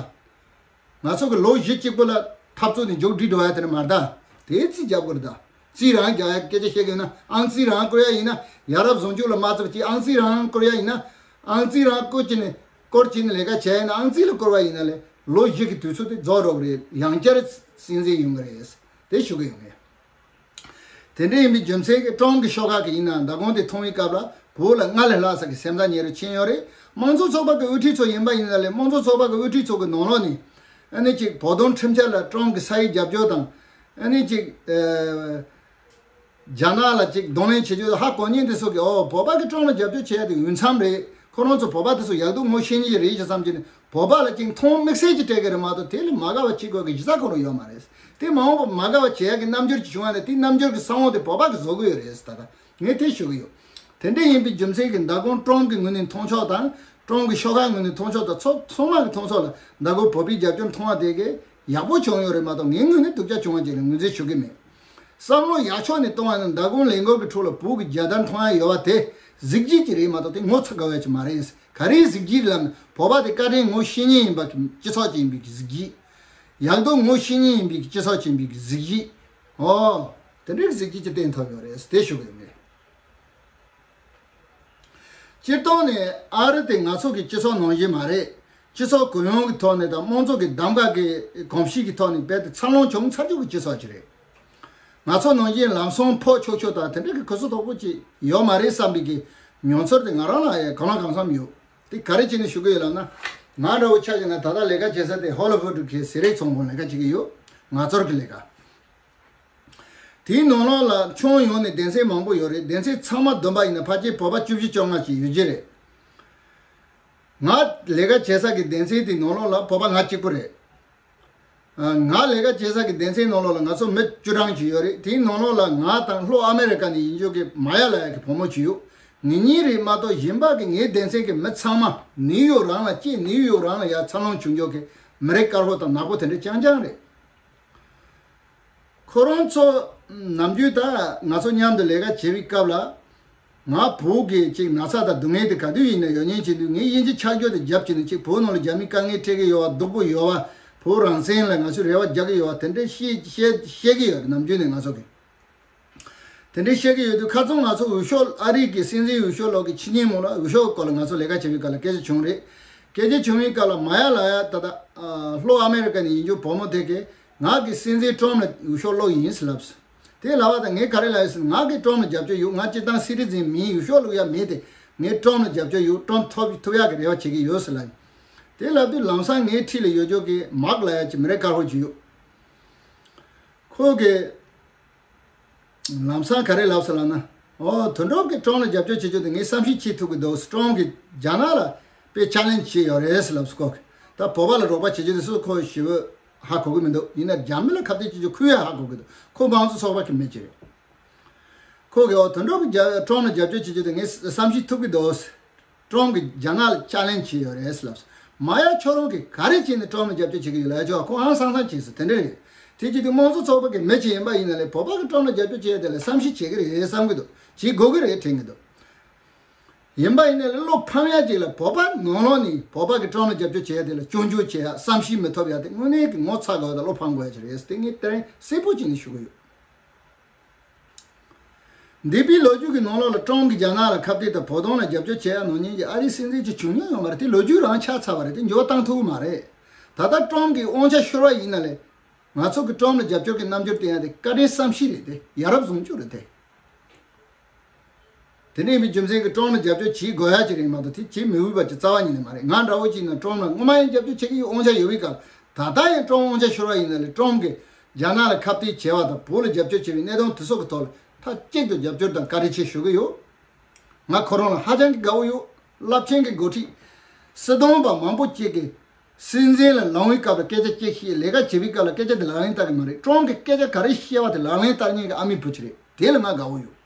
ང་ཚོ་གི་ལོ་བཞི་གཅིག་པོ་ལ་འཐབ་རྩོད་ནས་མཇུག་སྒྲིལ་འགྲོ་ཡ་དེ་རེད་མ་རེད་ད། དེ་རྩིས་རྒྱག་དགོས་རེད་ད། རྩིས་རང་རྒྱག་ཡ་སྐད་ཆ་བཤད་གི་ཡོད་ན། ཨང་རྩིས་རང་བསྐུར་ཡ་ཡིན་ན། ཡ་རབས་བཟང་སྤྱོད་ལ་མ་ཚབ་ཅིག་ཨང་རྩིས་རང་བསྐུར་ཡ་ཡིན་ན། ཨང་རྩིས་རང་བསྐུར་གྱི་ནས་བསྐུར་གྱི་ནས་ལས་ཀ་བྱས་ཡིན་ན། ཨང་རྩིས་ལ་བསྐུར་བ་ཡིན་ན་ལས། ལོ་བཞི་གི་དུས་ཚོད་དེ་རྫོགས་འགྲོ་གི་རེད། ཡང་བསྐྱར་སྲིད་འཛིན་ཡོང་གི་རེད། དེ་ཞུ་གི་ཡོད་ངས། དེ་འདྲ་ཡིན་པའི་རྒྱུ་མཚན་གྱིས་ཀྲོང་གི་ཤོག་ཁག་གིས་ཡིན་ན་མདང་དགོང་དེ་མཐོང་བའི་སྐབས་ལ་བོད་ལ་སྔར་ལས་ལྷག་ས་གི་སེམས་ཐག་ཉེ་རུ་ཕྱིན་ཡོད་རེད། དམངས་གཙོ་ཚོགས་པ་གི་དབུ་ཁྲིད་ཚོ་ཡིན་པ་ཡིན་ན་ལས། དམངས་གཙོ་ཚོགས་པ་གི་དབུ་ཁྲིད་ཚོ་གི་ནང་ལོགས་ནས་ཨ་ནི་ཅིག་བོད་དོན་ཁྲིམས་འཆར་ལ་ཀྲོང་གི་ས་ཡིག་རྒྱབ་སྐྱོར་དང་། ཨ་ནི་ཅིག་ཨ། རྒྱ་ནག་ལ་ཅིག་གདོང་ལེན་བྱེད་རྒྱུ་ཧ་གོ་མཁན་དེ་ཚོ་གིས། ཨོ། བོད་པ་གིས་ཀྲོང་ལ་རྒྱབ་སྐྱོར་བྱེད་ཡ་དེ་འོས་འཚམ་རེད། ཁོ་རང་ཚོ་བོད་པ་དེ་ཚོ་ཡག་སྡུག་ངོ་ཤེས་མཁན་ཞིག་རེད་ཅེས་བསམ་གྱི་ནས་བོད་པ་ལ་ཅིག་མཐོང་དམིགས་བསལ་གྱི་སྤྲད་གི་རེད་མ་གཏོགས། དེ་ལ་མ་དགའ་བ་བྱེད་དགོས་ཀྱི་གཞི་རྩ་ཁོ་རང་ཡོད་མ་རེད། དེ་མ་འོངས་པ་མ་དགའ་བ་བྱེད་ཡ་གི་རྣམ་འགྱུར་ཅིག་བྱུང་བ་ན། དེ་རྣམ་འགྱུར་གྱི་ས་བོན་དེ་བོད་པ་གིས་བཟོ་གི་ཡོད་རེད་ད་ལྟ། ངས་དེ་ཞུ་གི་ཡོད། དེ་འདྲ་ཡིན་པའི་རྒྱུ་མཚན་གྱིས་མདང་དགོང་ཀྲོང་གི་ངོས་ནས་མཐོང་ཕྱོགས་དང་། ཀྲོང་གི་ཤོག་ཁག་ངོས་ནས་མཐོང་ཕྱོགས་དང་། ཚོ་ཚང་མ་གི་མཐོང་ཕྱོགས་ལ་མདང་དགོང་བོད་པའི་རྒྱབ་སྐྱོར་མཐོང་བ་དེ་གས་ཡག་པོ་བྱུང་ཡོད་རེད་མ་གཏོགས། ངའི་ངོས་ནས་སྡུག་ཅག་བྱུང་བ་ཅིག་ལ་ངོས་འཛིན་ཞུ་གི་མེད། བསམ་བློ་ཡག་ཕྱོགས་ནས་གཏོང་བ་ནི་མདང་དགོང་ལས་འགུལ་གྱི་ཁྲོད་ལ་བོད་ཀྱི་རྒྱལ་དར་མཐོང་ཡ་ཡོད་པ་དེ་གཟི་བརྗིད་ཅིག་རེད་མ་གཏོགས། དེ་ངོ་ཚ་དགའ་བ་ཅིག་མ་རེད། ག་རེའི་གཟི་བརྗིད་ལབ་ན། བོད་པ་དེ་བཀའ་དྲིན་ངོ་ཤེས་མཁན་ཡིན་པ་གི་སྤྱི་ཚོགས་ཅིག་ཡིན་པའི་གཟི་བརྗིད། ཡག་སྡུག་ངོ་ཤེས་མཁན་ཡིན་པའི་གི་སྤྱི་ཚོགས་ཅིག་ཡིན་པའི་གི་གཟི་བརྗིད། ཨོ། དེ་འདྲའི་གཟི་བརྗིད་ཅིག་བསྟན་ཐུབ་ཡོད་རེད། དེ་ཞུ་གི་ཡོད་ངས། སྤྱིར་བཏང་ནས་ཨ་རི་དེ་ང་ཚོ་གི་སྤྱི་ཚོགས་ནང་བཞིན་མ་རེད། སྤྱི་ཚོགས་གུ་ཡངས་ཀྱི་ཐོག་ནས་དང་། དམངས་གཙོ་གི་གདམ་ག་གི་གོམས་གཤིས་ཀྱི་ཐོག་ནས་རྦད་དེ་འཚར་ལོངས་བྱུང་ཚར་རྒྱུ་གི་སྤྱི་ཚོགས་ཅིག་རེད། ང་ཚོ་ནང་བཞིན་ལམ་སང་ཕོག་ཆོག་ཆོག་དང་། དེ་འདྲ་གི་གོ་ས་དོག་པོ་ཅིག་ཡོད་མ་རེད་བསམ་པའི་གི་མྱོང་ཚོར་དེ་ང་རང་ལ་ཡང་གང་ལ་གང་འཚམ་ཡོད། དེ་ག་རེ་བྱས་ནས་ཞུ་གི་ཡོད་ལབ་ན། ང་འདྲ་བོ་ཆ་བཞག་ན་ད་ལྟ་ལས་ཀ་བྱེད་ས་དེ་ཧོ་ལི་ཝུཌ་གི་ཟས་རིགས་ཚོང་ཁང་ལས་ཀ་བྱེད་ཀྱི་ཡོད། ངལ་རྩོལ་གྱི་ལས་ཀ། དེའི་ནང་ལོགས་ལ་ཁྱོན་ཡོངས་ནས་སྡེ་ཚན་མང་པོ་ཡོད་རེད། སྡེ་ཚན་ཚང་མ་བསྡོམས་པ་ཡིན་ན་ཕལ་ཆེར་བོད་པ་བཅུ་བཞི་བཅོ་ལྔ་ཞིག་ཡོད་ཀྱི་རེད། ང་ལས་ཀ་བྱེད་ས་གི་སྡེ་ཚན་དེའི་ནང་ལོགས་ལ་བོད་པ་ང་གཅིག་པུ་རེད། ང་ལས་ཀ་བྱེད་ས་གི་སྡེ་ཚན་ནང་ལོགས་ལ་ང་ཚོ་མི་བཅུ་གྲངས་ཅིག་ཡོད་རེད། དེའི་ནང་ལོགས་ལ་ང་དང་ལྷོ་ཨ་མེ་རི་ཀ་ནས་ཡིན་རྒྱུ་གི་མ་ཡ་ལ་ཡ་གི་བུ་མོ་ཅིག་ཡོད། ངེད་གཉིས་རེད་མ་གཏོགས་གཞན་པ་གི་ངའི་སྡེ་ཚན་གི་མི་ཚང་མ་ནིའུ་ཡོག་རང་ལ་སྐྱེས། ནིའུ་ཡོག་རང་ལ་ཡ་འཚར་ལོངས་བྱུང་རྒྱུ་གི་མི་རིགས་དཀར་པོ་དང་ནག་པོ་དེ་འདྲ་རྐྱང་རྐྱང་རེད། ཁོ་རང་ཚོ་ནམ་རྒྱུན་ད་ང་ཚོ་མཉམ་དུ་ལས་ཀ་བྱེད་པའི་སྐབས་ལ། ང་བོད་ཀྱི་ཅིག་ན་ཚ་དང་སྡུག་བསྔལ་དེ་ག་དུས་ཡིན་ན་ཡོད་ཉེན་བྱེད་དུས། ངས་དབྱིན་ཇི་ཆ་རྒྱུ་དེ་རྒྱབ་བྱས་ནས། ཅིག་བོད་ནང་ལ་རྒྱ་མིས་དཀའ་ངལ་འཕྲད་ཀྱི་ཡོད་པ། སྡུག་པོ་ཡོད་པ། བོད་རང་བཙན་ལ་ང་ཚོས་རེ་བ་རྒྱག་གི་ཡོད་པ་དེ་འདྲ་བཤད་བཤད་བཤད་ཀྱི་ཡོད་རེད། ནམ་རྒྱུན་ནས་ང་ཚོ་གིས་དེ་འདྲ་བཤད་ཀྱི་ཡོད་དུས། ཁ་རྩང་ང་ཚོ་འོས་ཤོག་ཨ་རི་གི་སྲིད་འཛིན་འོས་ཤོག་སློག་གི་ཕྱི་ཉིན་མོ་ལ་འོས་ཤོག་སྐོར་ལ་ང་ཚོ་ལས་ཀ་བྱེད་པའི་སྐབས་ལ་སྐད་ཆ་བྱུང་རེད། སྐད་ཆ་བྱུང་བའི་སྐབས་ལ་མ་ཡ་ལ་ཡ་ད་ལྟ་ཨ་ལྷོ་ཨ་མེ་རི་ཀ་ནས་ཡིན་རྒྱུ་བུ་མོ་དེ་གིས་ང་གི་སྲིད་འཛིན་ཀྲོམ་ལ་འོས་ཤོག་སློག་ཡིན་ཟེར་ལབ་སོང་། དེ་ལབ་པ་དང་ངས་ག་རེ་ལབ་ཡོད་ཟེར་ན། ང་གིས་ཀྲོམ་ལ་རྒྱབ་སྐྱོར་ཡོད། ང་སྤྱིར་བཏང་སི་ཊི་ཛན་མིན། འོས་ཤོག་བླུག་ཡ་མེད་དེ། ངས་ཀྲོམ་ལ་རྒྱབ་སྐྱོར་ཡོད། ཀྲོམ་ཐོབ་ཐུབ་ཡག་གི་རེ་བ་བྱེད་ཀྱི་ཡོད་ཟེར་ལབ་ཡོད། དེ་ལབ་དུས་ལམ་སང་ངའི་འཁྲིས་ལ་ཡོད་རྒྱུ་གི་མཱག་ལབ་ཡ་ཅིག་མི་རིགས་དཀར་པོ་ཅིག་ཡོད། ཁོ་གིས་ལམ་སང་ག་རེ་ལབ་སོང་ལབ་ན། ཨོ་དོན་གྲུབ་ཀྱིས་ཀྲོམ་ལ་རྒྱབ་སྐྱོར་བྱེད་རྒྱུ་དེ་ངས་བསམ་ཤེས་བྱེད་ཐུབ་ཀྱི་འདུག། ཀྲོམ་གྱིས་རྒྱ་ནག་ལ་དཔེ་ཅ་ལེན་ཇི་བྱས་ཡོད་རེད་ཟེར་ལབ་སོང་ཁོ་གིས། ད་བོད་པ་ལ་རོགས་པ་བྱེད་རྒྱུ་དེ་སུ་ཁོ་ཞེ་པོ་ཧ་གོ་གི་མི་འདུག། ཡིན་ན་རྒྱ་མི་ལ་ཁ་གཏད་བྱེད་རྒྱུ་ཁོས་ཡང་ཧ་གོ་གི་འདུག། ཁོ་དམངས་གཙོ་ཚོགས་པ་གི་མི་ཅིག་རེད། ཁོ་གིས་ཨོ་དོན་གྲུབ་ཀྱིས་རྒྱ་ཀྲོམ་ལ་རྒྱབ་སྐྱོར་བྱེད་རྒྱུ་དེ་ངས་བསམ་ཤེས་ཐུབ་ཀྱི་འདུག། ཀྲོམ་གྱིས་རྒྱ་ནག་ལ་ཅ་ལེན་ཇི་བྱས་ཡོད་རེད་ཟེར་ལབ་སོང་། མ་ཡ་ཁྱོད་རང་གིས་ག་རེ་བྱས་ནས་ཀྲོམ་ལ་རྒྱབ་སྐྱོར་བྱེད་ཀྱི་ཡོད་ལབ་ཡ་ཅོ། ཁོ་ཧང་སང་སང་བྱས་སོང་། དེ་འདྲ་རེད། དེ་བྱེད་དུས་དམངས་གཙོ་ཚོགས་པ་གི་མི་ཅིག་ཡིན་པ་ཡིན་ན་ལས་བོད་པ་གི་ཀྲོམ་ལ་རྒྱབ་སྐྱོར་བྱེད་ཡ་དེ་ལ་བསམ་ཤེས་བྱེད་ཀྱི་རེད་བསམ་གྱི་འདུག། བྱེད་དགོས་ཀྱི་རེད་དྲན་གྱི་འདུག། ཡིན་པ་ཡིན་ན་ལས་བློ་ཕམ་ཡ་ཅིག་ལ། བོད་པ་ནང་ལོགས་ནས་བོད་པ་གི་ཀྲོམ་ལ་རྒྱབ་སྐྱོར་བྱེད་ཡ་དེ་ལ་སྐྱོན་བརྗོད་བྱེད་ཡ་བསམ་ཤེས་མི་ཐོབ་ཡ་དེ་དངོས་གནས་ཀྱི་ངོ་ཚ་དགོས་པ་དང་བློ་ཕམ་དགོས་ཡ་ཅིག་རེད་ཟེར་དེ་ངས་དེ་རིང་གསལ་པོ་བྱས་ནས་ཞུ་གི་ཡོད། འདས་པའི་ལོ་རྒྱུས་ཀྱི་ནང་ལོགས་ལ་ཀྲོམ་གྱིས་རྒྱ་ནག་ལ་ཁ་གཏད་དང་བོད་དོན་ལ་རྒྱབ་སྐྱོར་བྱེད་ཡ་ནང་བཞིན་གྱི་ཨ་རིའི་སྲིད་འཛིན་ཅིག་བྱུང་མྱོང་ཡོད་མ་རེད། དེ་ལོ་རྒྱུས་རང་ཆགས་ཚར་བ་རེད། དེ་འགྱུར་བ་བཏང་ཐུབ་ཀྱི་མ་རེད། ད་ལྟ་ཀྲོམ་གྱི་དབང་ཆ་ཤོར་བ་ཡིན་ན་ལས། ང་ཚོ་གི་ཀྲོམ་ལ་རྒྱབ་སྐྱོར་གྱི་རྣམ་འགྱུར་བསྟན་ཡ་དེ་བཀའ་དྲིན་བསམ་ཤེས་རེད་དེ། ཡ་རབས་བཟང་སྤྱོད་རེད་དེ། དེ་འདྲ་ཡིན་པའི་རྒྱུ་མཚན་གྱིས་ཀྲོམ་ལ་རྒྱབ་སྐྱོར་བྱེད་དགོས་ཡ་ཅིག་རེད་མ་གཏོགས་དེ་བྱེད་མི་འོས་པ་ཅིག་རྩ་བ་ཉིད་ནས་མ་རེད། ང་འདྲ་བོ་ཅིག་ཡིན་ན་ཀྲོམ་ལ་སྔོན་མ་ཡང་རྒྱབ་སྐྱོར་བྱེད་ཀྱི་ཡོད། དབང་ཆ་ཡོད་པའི་སྐབས། ད་ལྟ་ཡང་ཀྲོམ་དབང་ཆ་ཤོར་བ་ཡིན་ན་ལས། ཀྲོམ་གྱིས་རྒྱ་ནག་ལ་ཁ་གཏད་བྱས་པ་དང་བོད་ལ་རྒྱབ་སྐྱོར་བྱས་པའི་གནད་དོན་དེ་ཚོ་གི་ཐོག་ལ་མཐའ་གཅིག་ཏུ་རྒྱབ་སྐྱོར་དང་བཀའ་དྲིན་ཆེ་ཞུ་གི་ཡོད། ང་ཁོ་རང་ལ་ཧ་ཅང་གི་དགའ་བོ་ཡོད། རླབས་ཆེན་གྱི་འགོ་ཁྲིད། སྲིད་དོན་པ་མང་པོ་ཅིག་གིས་སྲིད་འཛིན་ལ་ལངས་པའི་སྐབས་ལ་སྐད་ཆ་གཅིག་བཤད། ལས་ཀ་བྱེད་པའི་སྐབས་ལ་སྐད་ཆ་དེ་ལག་ལེན་བསྟར་གི་མ་རེད། ཀྲོམ་གྱིས་སྐད་ཆ་ག་རེ་བཤད་པ་དེ་ལག་ལེན་བསྟར་མཁན་གྱི་ཨ་མའི་བུ་ཅིག་རེད། དེ་ལ་ང་དགའ་བོ་ཡོད།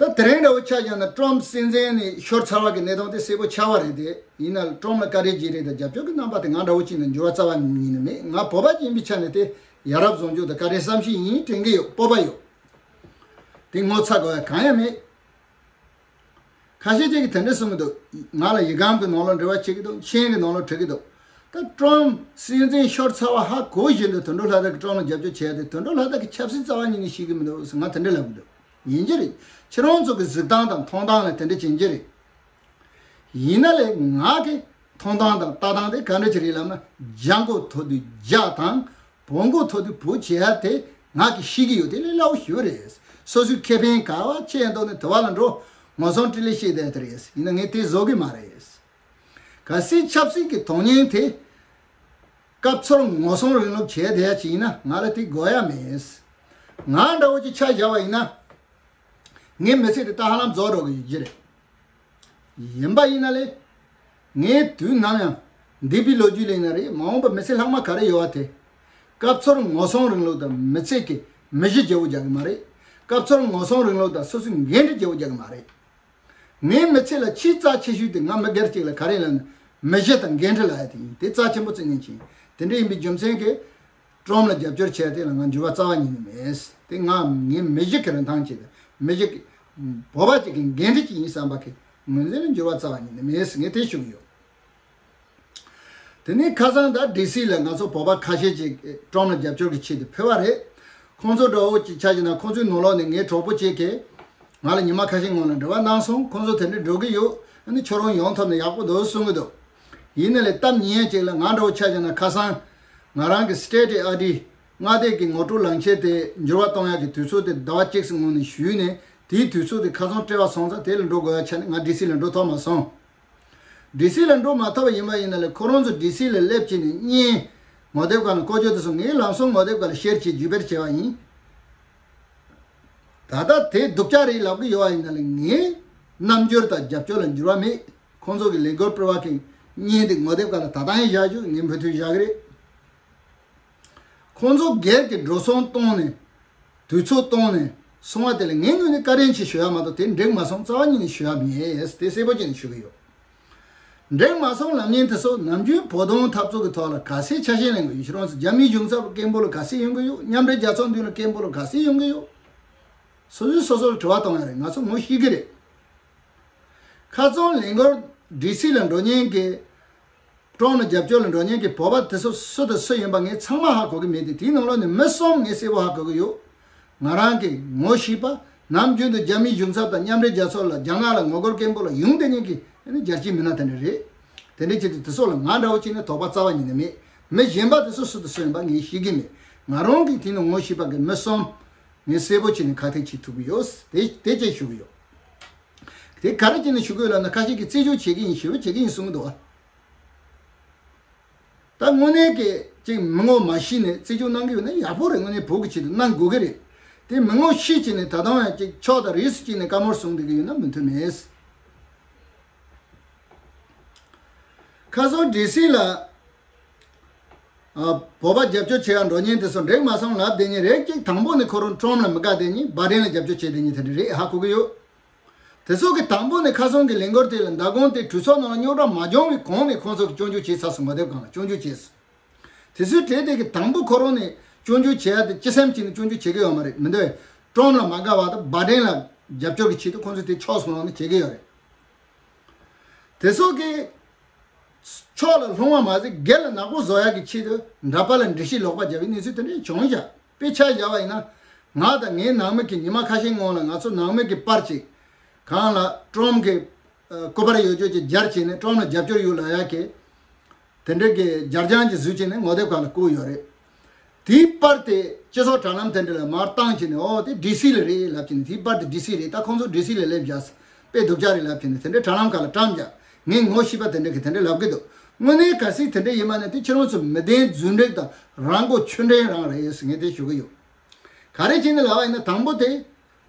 ད་དེ་རིང་འདྲ་བོ་ཆ་བཞག་ན་ཀྲོམ་སྲིད་འཛིན་ནས་ཤོར་ཚར་བ་གི་གནད་དོན་དེ་གསལ་པོ་ཆགས་པ་རེད་དེ། ཡིན་ན་ཀྲོམ་ལ་བཀའ་དྲིན་རྗེས་དྲན་དང་རྒྱབ་སྐྱོར་གྱི་རྣམ་པ་དེ་ང་འདྲ་བོ་ཅིག་ནས་འགྱུར་བ་རྩ་བ་ཉིད་ནས་མེད། ང་བོད་པ་ཅིག་ཡིན་པའི་ཆ་ནས་དེ་ཡ་རབས་བཟང་སྤྱོད་དང་བཀའ་དྲིན་བསམ་ཤེས་ཡིན་དྲན་གྱི་ཡོད། སྤོབས་པ་ཡོད། དེ་ངོ་ཚ་དགོས་ཡ་གང་ཡང་མེད། ཁ་ཤས་ཅིག་གིས་དེ་འདྲ་གསུང་གི་འདུག། ང་ལ་ཡི་གམ་གྱི་ནང་ལོགས་འབྲེལ་བ་བྱེད་ཀྱི་འདུག། མཆན་གྱི་ནང་ལོགས་བྲིས་ཀྱི་འདུག། ད་ཀྲོམ་སྲིད་འཛིན་ཤོར་ཚར་བ་ཧ་གོ་བཞིན་དུ་དོན་གྲུབ་ལྷ་དར་གྱིས་ཀྲོམ་ལ་རྒྱབ་སྐྱོར་བྱས་ཏེ། དོན་གྲུབ་ལྷ་དར་གྱི་ཆབ་སྲིད་རྩ་བ་ཉིད་ནས་ཤེས་ཀྱི་མི་འདུག་ཟེར་ང་དེ་འདྲ་ལབ་ཀྱི་འདུག། ཡིན་གྱི་རེད། ཁྱེད་རང་ཚོ་གི་གཟིགས་སྟངས་དང་མཐོང་སྟངས་ལ་དེ་འདྲ་བྱེད་ཀྱི་རེད། ཡིན་ན་ལས་ང་གི་མཐོང་སྟངས་དང་ལྟ་སྟངས་དེ་ག་འདྲ་ཅིག་རེད་ལབ་ན། རྒྱ་མགོ་ཐོག་ཏུ་རྒྱ་དང་། བོད་མགོ་ཐོག་ཏུ་བོད་བྱེད་ཡ་དེ་ང་གིས་ཤེས་ཀྱི་ཡོད། དེ་ལས་སླ་བོ་ཞེ་པོ་རེད། སོ་སོའི་ཁེ་ཕན་ག་བ་ཆེ་ཡང་འདུག་ནས་དུ་བ་ལ་འགྲོ། ངོ་སྲུང་སྤྲིན་ལས་ཤེས་བསྡད་དེ་རེད། ཡིན་ན་ངས་དེ་བཟོ་གི་མ་རེད། གལ་སྲིད་ཆབ་སྲིད་ཀྱི་དོན་སྙིང་དེ་སྐབས་འཚོལ་ངོ་སྲུང་རིང་ལུགས་བྱས་བསྡད་ཡ་ཅིག་ཡིན་ན་ང་ལ་དེ་དགོས་ཡ་མེད། ང་འདྲ་བོ་ཅིག་ཆ་བཞག་པ་ཡིན་ན། ངའི་མི་ཚེ་དེ་ད་ཧ་ལམ་རྫོགས་འགྲོ་གི་ཡོད་ཀྱི་རེད། ཡིན་པ་ཡིན་ན་ལས། ངས་དུས་ནམ་ཡང་འདས་པའི་ལོ་རྒྱུས་ལ་ཡིན་ན་རེད། མ་འོངས་པ་མི་ཚེ་ལྷག་མ་ག་རེ་ཡོད་པ་དེ། སྐབས་འཚོལ་ངོ་སྲུང་རིང་ལུགས་དང་མི་ཚེ་གི་མི་གཞི་བརྗེ་པོ་རྒྱག་གི་མ་རེད། སྐབས་འཚོལ་ངོ་སྲུང་རིང་ལུགས་དང་སོ་སོའི་འགན་འཁྲི་བརྗེ་པོ་རྒྱག་གི་མ་རེད། ངའི་མི་ཚེ་ལ་ཆེས་རྩ་ཆེ་ཤོས་དེ་ང་མི་སྒེར་གཅིག་ལ་ག་རེ་ལབ་ན། མི་གཞི་དང་འགན་འཁྲི་ལབ་ཡ་དེ་ཡིན། དེ་རྩ་ཆེན་པོ་བརྩི་ཉན་བྱེད། དེ་འདྲ་ཡིན་པའི་རྒྱུ་མཚན་གྱིས། ཀྲོམ་ལ་རྒྱབ་སྐྱོར་བྱས་དེ་ལ་ང་འགྱུར་བ་རྩ་བ་ཉིད་ནས་མེད། དེ་ང་ངའི་མི་གཞི་གི་རིན་ཐང་བྱས་ཏེ། མི་གཞི་གི་བོད་པ་ཅིག་གི་འགན་འཁྲི་ཅིག་ཡིན་བསམ་པ་གི་ངོས་འཛིན་ལ་འགྱུར་བ་རྩ་བ་ཉིད་ནས་མེད་ཟེར་ངས་དེ་ཞུ་གི་ཡོད། དེ་ནས་ཁ་སང་ད་ཌི་སི་ལ་ང་ཚོ་བོད་པ་ཁ་ཤས་ཅིག་ཀྲོམ་ལ་རྒྱབ་སྐྱོར་གྱི་ཆེད་དུ་ཕེབས་པ་རེད། ཁོང་ཚོ་འདྲ་བོ་ཅིག་ཆ་བཞག་ན་ཁོང་ཚོའི་ནང་ལོགས་ནས་ངའི་གྲོགས་པོ་ཅིག་གིས་ང་ལ་ཉི་མ་ཁ་ཤས་སྔོན་ལ་འབྲེལ་བ་གནང་སོང་། ཁོང་ཚོ་དེ་འདྲ་འགྲོ་གི་ཡོད། ཨ་ནི་ཁྱོད་རང་ཡོང་ཐུབ་ན་ཡག་པོ་འདུག་གསུང་གི་འདུག། ཡིན་ན་ལས་སྟབས་ཉེས་ཅིག་ལ་ང་འདྲ་བོ་ཆ་བཞག་ན་ཁ་སང་ང་རང་གི་སི་ཊེ་ཊི་ཨའི་ཌི་མངའ་སྡེ་གི་ངོ་སྤྲོད་ལག་ཁྱེར་དེ་འགྱུར་བ་གཏོང་ཡག་གི་དུས་ཚོད་དེ་ཟླ་བ་གཅིག་ཙམ་སྔོན་ནས་ཞུས་ནས། དེའི་དུས་ཚོད་དེ་ཁ་སང་སྤྲད་པ་སོང་ཙང་དེ་ལ་འགྲོ་དགོས་ཡ་ཆ་ནས་ང་ཌི་སི་ལ་འགྲོ་ཐུབ་མ་སོང་། ཌི་སི་ལ་འགྲོ་མ་ཐུབ་པ་ཡིན་པ་ཡིན་ན་ལས་ཁོ་རང་ཚོ་ཌི་སི་ལ་སླེབས་བྱས་ནས་བརྙན་ངོ་དེབ་སྒང་ལ་བཀོད་རྒྱུ་དེ་ཚོ་ངས་ལམ་སང་ངོ་དེབ་སྒང་ལ་ཤེར་བྱས་བརྒྱུད་སྤེལ་བྱས་པ་ཡིན། ད་ལྟ་དེ་སྡུག་ཅག་རེད་ལབ་ཀྱི་ཡོད་པ་ཡིན་ན་ལས་ངའི་རྣམ་འགྱུར་དང་རྒྱབ་སྐྱོར་ལ་འགྱུར་བ་མེད། ཁོང་ཚོ་གི་ལས་འགུལ་སྤེལ་བ་གི་ བརྙན་དེ་ངོ་དེབ་སྒང་ལ་ད་ལྟ་ཡང་བཞག་རྒྱུ། ངས་མུ་མཐུད་བཞག་གི་རེད། ཁོང་ཚོ་སྒེར་གྱི་འགྲོ་སོང་བཏང་ནས། དུས་ཚོད་བཏང་ནས་སོང་བ་དེ་ལ་ངས་དངོས་གནས་བཀའ་དྲིན་ཆེ་ཞུ་ཡ་མ་གཏོགས་དེ་འགྲིག་མ་སོང་རྩ་བ་ཉིད་ནས་ཞུ་ཡ་མེད། དེ་གསལ་པོ་བྱས་ནས་ཞུ་གི་ཡོད། འགྲིག་མ་སོང་ལབ་མཁན་དེ་ཚོ་ནམ་རྒྱུན་བོད་དོན་འཐབ་རྩོད་ཀྱི་ཐོག་ལ་ག་ཚད་ཆ་ཤས་ལེན་དགོས་ཡོད། ཁྱེད་རང་ཚོ་རྒྱ་མིའི་གཞུང་ཚབ་སྐད་འབོད་ལ་ག་ཚད་ཡོང་གི་ཡོད། མཉམ་འབྲེལ་རྒྱལ་ཚོགས་མདུན་ལ་སྐད་འབོད་ལ་ག་ཚད་ཡོང་གི་ཡོད། སོ་སོས་སོ་སོར་དྲི་བ་གཏོང་ཡ་རེད། ང་ཚོ་ངོ་ཤེས་ཀྱི་རེད། ཁ་སང་ལས་འགུལ་ཌི་སི་ལ་འགྲོ་མཁན་གྱི། ཀྲོམ་ལ་རྒྱབ་སྐྱོར་ལ་འགྲོ་མཁན་གྱི་བོད་པ་དེ་ཚོ་སུ་དང་སུ་ཡིན་པ་ངས་ཚང་མ་ཧ་གོ་གི་མེད་དེ། དེའི་ནང་ལོགས་ནས་མི་གསུམ་ངས་གསལ་པོ་ཧ་གོ་གི་ཡོད། ང་རང་གི་ངོ་ཤེས་པ། ནམ་རྒྱུན་དུ་རྒྱ་མིའི་གཞུང་ཚབ་དང་མཉམ་འབྲེལ་རྒྱལ་ཚོགས་ལ། རྒྱ་ནག་ལ་ངོ་རྒོལ་སྐད་འབོད་ལ་ཡོང་བསྡད་མཁན་གྱི་ཨ་ནི་རྒྱལ་སྤྱིའི་མི་སྣ་དེ་འདྲ་རེད། དེ་འདྲའི་ཆེད་དུ་དེ་ཚོ་ལ་ང་འདྲ་བོ་བྱས་ནས་དོགས་པ་རྩ་བ་ཉིད་ནས་མེད། མི་གཞན་པ་དེ་ཚོ་སུ་དང་སུ་ཡིན་པ་ངས་ཤེས་ཀྱི་མེད། ང་རང་གི་དེ་ནི་ངོ་ཤེས་པ་གི་མི་གསུམ་ངས་གསལ་པོ་བྱས་ནས་ཁ་གཏད་བྱེད་ཐུབ་ཀྱི་ཡོད། དེ་དེ་ཅེས་ཞུ་གི་ཡོད། དེ་ག་རེ་བྱས་ནས་ཞུ་གི་ཡོད་ལབ་ན། ཁ་ཤས་ཀྱིས་རྩིས་སྤྲོད་བྱེད་ཀྱི་ཡིན། ཞེ་པོ་བྱེད་ཀྱི་ཡིན་གསུང་གི་འདུག་ཨ། ད་དངོས་གནས་ཀྱི་ཅིག་མི་ངོ་མ་ཤེས་ནས་རྩིས་སྤྲོད་གནང་གི་ཡོད་ན་ཡག་པོ་རེད། དངོས་གནས་བོད་ཀྱི་ཆེད་དུ་གནང་དགོས་ཀྱི་རེད། དེ་མི་ངོ་ཤེས་བྱས་ནས་ད་དུང་ཡང་ཅིག་ཕྱོགས་དང་རིས་སུ་བྱས་ནས་བཀའ་མོལ་གསུང་བསྡད་ཀྱི་ཡོད་ན་མི་འཐུས་མེད། ཁ་སང་ཌི་སི་ལ་ཨ། བོད་པ་རྒྱབ་སྐྱོར་བྱེད་ཡ་འགྲོ་མཁན་དེ་ཚོ་འགྲིག་མ་སོང་ལབ་བསྡད་མཁན་རེད། གཅིག་དང་པོ་ནས་ཁོ་རང་ཀྲོམ་ལ་མི་དགའ་བསྡད་མཁན། བྷའི་ཌེན་ལ་རྒྱབ་སྐྱོར་བྱེད་བསྡད་མཁན་དེ་འདྲ་རེད། ཧ་གོ་གི་ཡོད། དེ་ཚོ་གི་དང་པོ་ནས་ཁ་སང་གི་ལས་འགུལ་དེ་ལ་མདང་དགོང་དེ་གྲོས་ཚོགས་ནང་ལ་རྙོག་དྲ་མ་བྱུང་བའི་གོང་ནས་ཁོང་ཚོ་གིས་སྐྱོན་བརྗོད་བྱས་ཚར་སོང་། ངོ་དེབ་སྒང་ལ་སྐྱོན་བརྗོད་བྱས་སོང་། དེ་ཚོའི་གྲས་དེ་གི་དང་པོ་ཁོ་རང་ནས་སྐྱོན་བརྗོད་བྱེད་ཡ་དེ་སྤྱི་སེམས་ཀྱིས་ནི་སྐྱོན་བརྗོད་བྱེད་ཀྱི་ཡོད་མ་རེད། མི་འདུག་གས། ཀྲོམ་ལ་མ་དགའ་བ་དང་བྷའི་ཌེན་ལ་རྒྱབ་སྐྱོར་གྱི་ཆེད་དུ་ཁོང་ཚོས་དེ་ཕྱོགས་སུ་ལངས་ནས་བྱེད་ཀྱི་ཡོད་རེད། དེ་ཚོ་གི་ཕྱོགས་ལ་ལྷུང་བ་མ་ཟད་སྒེར་ལ་ནག་པོ་བཟོ་ཡག་གི་ཆེད་དུ་འདྲ་པར་ལ་འགྲེལ་བཤད་ལོག་པ་བརྒྱབ་པའི་གནས་ཚུལ་དེ་འདྲ་བྱུང་བཞག། དཔེ་ཆ་བཞག་པ་ཡིན་ན། ང་དང་ངའི་ནང་མི་གི་ཉི་མ་ཁ་ཤས་སྔོན་ལ་ང་ཚོ་ནང་མི་གི་པར་ཅིག་གང་ལ་ཀྲོམ་གི་ཨ། སྐུ་པར་ཡོད་ཅོག་ཅིག་སྦྱར་བྱས་ནས་ཀྲོམ་ལ་རྒྱབ་སྐྱོར་ཡོད་ལབ་ཡག་གི་དེ་འདྲ་གི་སྦྱར་བྱང་ཅིག་བཟོས་བྱས་ནས་ངོ་དེབ་སྒང་ལ་བཀོད་ཡོད་རེད། དེའི་པར་དེ་སྤྱི་ཚོགས་དྲ་ལམ་དེ་འདྲ་ལ་མར་བཏང་བྱས་ནས། ཨོ་དེ་ཌི་སི་ལ་རེད་ལབ་བྱས་ནས། དེའི་པར་དེ་ཌི་སི་རེད། ད་ཁོང་ཚོ་ཌི་སི་ལ་སླེབས་བཞག། དཔེ་སྡུག་ཅག་རེད་ལབ་བྱས་ནས་དེ་འདྲའི་དྲ་ལམ་ཁག་ལ་བཀྲམ་བཞག། ངའི་ངོ་ཤེས་པ་དེ་འདྲ་གིས་དེ་འདྲ་ལབ་གི་འདུག། དངོས་གནས་གལ་སྲིད་དེ་འདྲ་ཡིན་པ་ན་དེ་ཁྱེད་རང་ཚོ་མི་བདེན་རྫུན་སྒྲིག་དང་རང་མགོ་ཆུ་འདྲེན་རང་རེད་ཟེར་ངས་དེ་ཞུ་གི་ཡོད། ག་རེ་བྱས་ནས་ལབ་པ་ཡིན་ན། དང་པོ་དེ་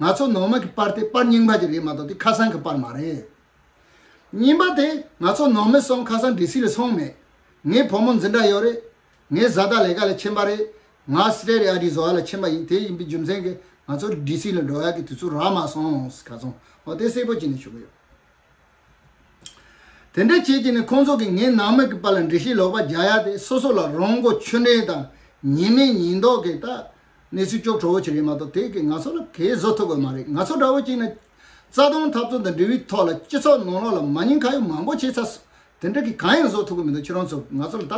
ང་ཚོ་ནང་མི་གི་པར་དེ་པར་རྙིང་པ་ཅིག་རེད་མ་གཏོགས་དེ་ཁ་སང་གི་པར་མ་རེད། གཉིས་པ་དེ་ང་ཚོ་ནང་མི་གསུམ་ཁ་སང་ཌི་སི་ལ་སོང་མེད། ངའི་བུ་མོ་འཛིན་གྲྭ་ཡོད་རེད། ངའི་བཟའ་ཟླ་ལས་ཀ་ལ་ཕྱིན་པ་རེད། ང་སི་ཊེ་ཊི་ཨའི་ཌི་བཟོ་བ་ལ་ཕྱིན་པ་ཡིན། དེ་ཡིན་པའི་རྒྱུ་མཚན་གྱིས་ང་ཚོ་ཌི་སི་ལ་འགྲོ་ཡག་གི་དུས་ཚོད་རག་མ་སོང་། ཁ་སང་འོ་དེ་གསལ་པོ་བྱས་ནས་ཞུ་གི་ཡོད། དེ་འདྲ་བྱས་བྱས་ནས་ཁོང་ཚོ་གིས་ངའི་ནང་མི་གི་པར་ལ་འགྲེལ་བཤད་ལོག་པ་རྒྱག་ཡ་དེ་སོ་སོ་ལ་རང་མགོ་ཆུ་འདྲེན་དང་ཉེས་མེད་ཉེས་འདོགས་ཀྱི་ད་གནས་ཚུལ་སྐྱོ་བྲོ་བོ་ཅིག་རེད་མ་གཏོགས་དེ་གིས་ང་ཚོ་ལ་གང་ཡང་བཟོ་ཐུབ་ཀྱི་མ་རེད། ང་ཚོ་འདྲ་བོ་ཅིག་ནི་རྩ་དོན་འཐབ་རྩོད་དང་འབྲེལ་བའི་ཐོག་ལ་སྤྱི་ཚོགས་ནང་ལོགས་ལ་མ་ཉེས་ཁ་གཡོག་མང་པོ་བྱས་ཚར་སོང་། དེ་འདྲ་གིས་གང་ཡང་བཟོ་ཐུབ་ཀྱི་མི་འདུག། ཁྱེད་རང་ཚོ་ང་ཚོ་ལ་ད་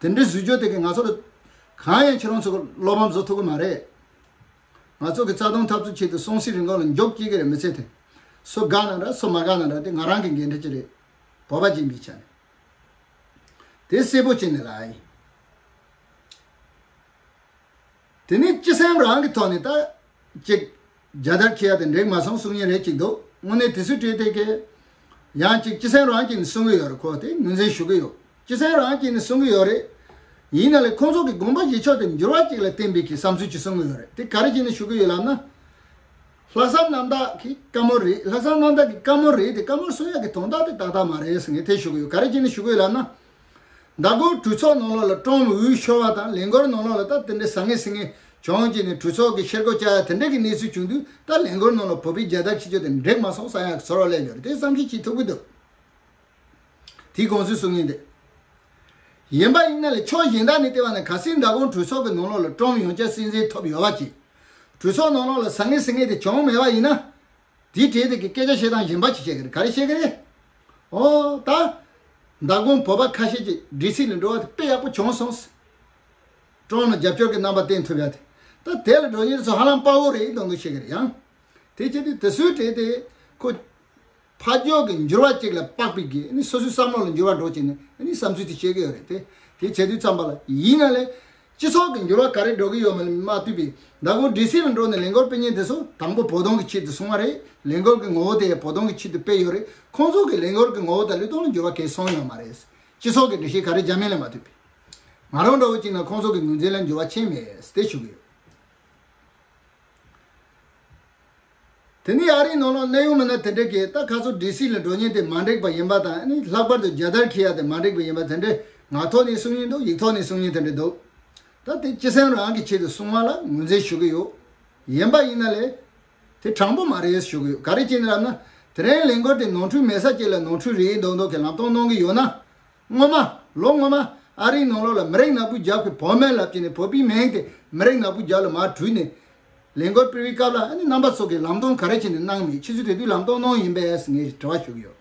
དེ་འདྲའི་ཟེར་རྒྱུ་དེ་གིས་ང་ཚོ་ལ་གང་ཡང་ཁྱེད་རང་ཚོ་བློ་ཕམ་བཟོ་ཐུབ་ཀྱི་མ་རེད། ང་ཚོ་གི་རྩ་དོན་འཐབ་རྩོད་ཆེད་དུ་སྲོང་བཙན་རིང་ལུགས་ལ་མགྱོགས་སྐྱེལ་གི་རེད། མི་ཚེ་དེ་སུ་དགའ་ན་འདྲ་སུ་མ་དགའ་ན་འདྲ་དེ་ང་རང་གི་འགན་འཁྲི་ཅིག་རེད། བོད་པ་ཅིག་ཡིན་པའི་ཆ་ནས་དེ་གསལ་པོ་བྱས་ནས་ལབ་ཡིན། དེ་ནས་སྤྱི་སེམས་རང་གི་ཐོག་ནས་ད་ཅིག་རྒྱལ་དར་འཁྱེར་ཡ་དེ་འགྲིག་མ་སོང་གསུང་མཁན་རེ་ཅིག་འདུག། དངོས་གནས་དེ་ཚོའི་གྲས་དེ་གས་ཡང་ཅིག་སྤྱི་སེམས་རང་གིས་ནི་གསུང་གི་ཡོད་རེད། ཁོ་དེ་ངོས་འཛིན་ཞུ་གི་ཡོད། སྤྱི་སེམས་རང་གིས་ནི་གསུང་གི་ཡོད་རེད། ཡིན་ན་ལས་ཁོང་ཚོ་གི་དགོངས་པ་བཞེས་ཕྱོགས་དེ་འགྱུར་བ་ཅིག་ལ་བརྟེན་པའི་གི་བསམ་ཚུལ་ཅིག་གསུང་གི་ཡོད་རེད། དེ་ག་རེ་བྱས་ནས་ཞུ་གི་ཡོད་ལབ་ན། ལྷག་བསམ་རྣམ་དག་གི་བཀའ་མོལ་རེད། ལྷག་བསམ་རྣམ་དག་གི་བཀའ་མོལ་རེད་དེ། བཀའ་མོལ་གསུང་ཡག་གི་དོན་དག་དེ་ཏག་ཏག་མ་རེད་ཟེར་ངས་དེ་ཞུ་གི་ཡོད། ག་རེ་བྱས་ནས་ཞུ་གི་ཡོད་ལབ་ན། མདང་དགོང་གྲོས་ཚོགས་ནང་ལོགས་ལ་ཀྲོམ་འོས་ཤོར་བ་དང་ལས་འགུལ་ནང་ལོགས་ལ་ད་དེ་འདྲའི་ཟང་ངེ་ཟིང་ངེ་བྱུང་བྱས་ནས་གྲོས་ཚོགས་ཀྱི་ཤེལ་སྒོ་བཅག་ཡ་དེ་འདྲ་གི་གནས་ཚུལ་བྱུང་དུས། ད་ལས་འགུལ་ནང་ལ་བོད་པའི་རྒྱལ་དར་འཁྱེར་རྒྱུ་དེ་འགྲིག་མ་སོང་བསམ་ཡག་གི་ཚོར་བ་སླེབས་ཡོད་རེད། དེ་བསམ་ཤེས་བྱེད་ཐུབ་ཀྱི་འདུག། དེའི་དགོངས་ཚུལ་གསུང་མཁན་དེ། ཡིན་པ་ཡིན་ན་ལས་ཕྱོགས་གཞན་དག་ནས་བལྟས་པ་ན། གལ་སྲིད་མདང་དགོང་གྲོས་ཚོགས་ཀྱི་ནང་ལོགས་ལ་ཀྲོམ་ཡོང་ཆ་གསལ་འཛིན་ཐོབ་ཡོད་པ་ཅིག། གྲོས་ཚོགས་ནང་ལོགས་ལ་ཟང་ངེ་ཟིང་ངེ་དེ་བྱུང་མེད་པ་ཡིན་ན། དེའི་གྲས་དེ་གིས་སྐད་ཆ་བཤད་སྟངས་གཞན་པ་ཅིག་བཤད་ཀྱི་རེད། ག་རེ་བཤད་ཀྱི་རེད། ཨོ་ད། མདང་དགོང་བོད་པ་ཁ་ཤས་ཀྱིས་ཌི་སི་ལ་འགྲོ་བ་དེ་དཔེ་ཡག་པོ་བྱུང་སོང་། ཀྲོམ་ལ་རྒྱབ་སྐྱོར་གྱི་རྣམ་པ་བསྟན་ཐུབ་ཡ་དེ། ད་དེ་ལ་འགྲོ་མཁན་ཚོ་ཧ་ལམ་དཔའ་བོ་རེད་མདོག་མདོག་བཤད་ཀྱི་རེད་ཡང་། དེ་བྱས་དུས་དེ་ཚོའི་གྲས་དེ་ཁོ། ཕར་ཕྱོགས་ཀྱི་འགྱུར་བ་ཅིག་ལ་དཔག་པའི་གི་ནི་སོ་སོའི་བསམ་བློ་ལ་འགྱུར་བ་འགྲོ་བྱས་ནས་ནི་བསམ་ཚུལ་དེ་བཤད་ཀྱི་ཡོད་རེད་དེ། དེ་བྱེད་དུས་ཙམ་པ་ལ་ཡིན་ན་ལས། སྤྱི་ཚོགས་ཀྱི་འགྱུར་བ་ག་རེ་འགྲོ་གི་ཡོད་མེད་ལ་མ་ལྟོས་པའི། མདང་དགོང་ཌི་སི་ལ་འགྲོ་ནས་ལས་འགུལ་སྤེལ་མཁན་དེ་ཚོ་དང་པོ་བོད་དོན་གྱི་ཆེད་དུ་སོང་བ་རེད། ལས་འགུལ་གྱི་ངོ་བོ་དེ་ཡང་བོད་དོན་གྱི་ཆེད་དུ་སྤེལ་ཡོད་རེད། ཁོང་ཚོ་གི་ལས་འགུལ་གྱི་ངོ་བོ་དང་བློས་གཏོང་ལ་འགྱུར་བ་གང་ཡང་སོང་ཡོད་མ་རེད། སྤྱི་ཚོགས་ཀྱི་འགྲེལ་བཤད་ག་རེ་རྒྱག་མིན་ལ་མ་ལྟོས་པའི། ང་རང་འདྲ་བོ་ཅིག་ན་ཁོང་ཚོ་གི་ངོས་འཛིན་ལ་འགྱུར་བ་ཕྱིན་མེད་དེ་ཞུ་གི་ཡོད། དེ་ནས་ཨ་རིའི་ནང་ལོགས་གནད་ཡོད་མི་སྣ་དེ་འདྲས་ཀྱིས་ད་ཁ་སང་ཌི་སི་ལ་འགྲོ་མཁན་དེ་མ་འགྲིག་པ་ཡིན་པ་དང་། ཨ་ནི་ལྷག་པར་དུ་རྒྱལ་དར་འཁྱེར་ཡ་དེ་མ་འགྲིག་པ་ཡིན་པ་དེ་འདྲས་ངག་ཐོག་ནས་གསུང་མཁན་འདུག་ཡིག་ཐོག་ནས་གསུང་མཁན་དེ་འདྲས་འདུག་ད་དེ་སྤྱི་སེམས་རང་གི་ཆེད་དུ་གསུང་བ་ལ་ངོས་འཛིན་ཞུ་གི་ཡོད། ཡིན་པ་ཡིན་ན་ལས་དེ་དྲང་པོ་མ་རེད་ཞུ་གི་ཡོད། ག་རེ་བྱས་ནས་ལབ་ན། དེ་རིང་ལས་འགུལ་དེ་ནོར་འཁྲུལ་མེད་ས་ཅིག་ལ་ནོར་འཁྲུལ་རེད་མདོག་མདོག་གི་ལམ་སྟོན་གནང་གི་ཡོད་ན། སྔོན་མ། ལོ་སྔོན་མ་ཨ་རིའི་ནང་ལོགས་ལ་མི་རིགས་ནག་པོའི་རྒྱབ་ཀྱི་བོད་མི་ལབ་ཀྱི་ནས་བོད་པའི་མིང་དེ་མི་རིགས་ནག་པོའི་རྒྱབ་ལ་མར་བྲུས་ནས་ལས་འགུལ་སྤེལ་བའི་སྐབས་ལ། ཨ་ནི་རྣམ་པ་ཚོ་གིས་ལམ་སྟོན་ག་རེ་བྱས་ནས་གནང་མེད། ཁྱེད་ཚོས་དེ་དུས་ལམ་སྟོན་གནང་ཡིན་པས་ངས་དྲི་བ་ཞུ་གི་ཡོད།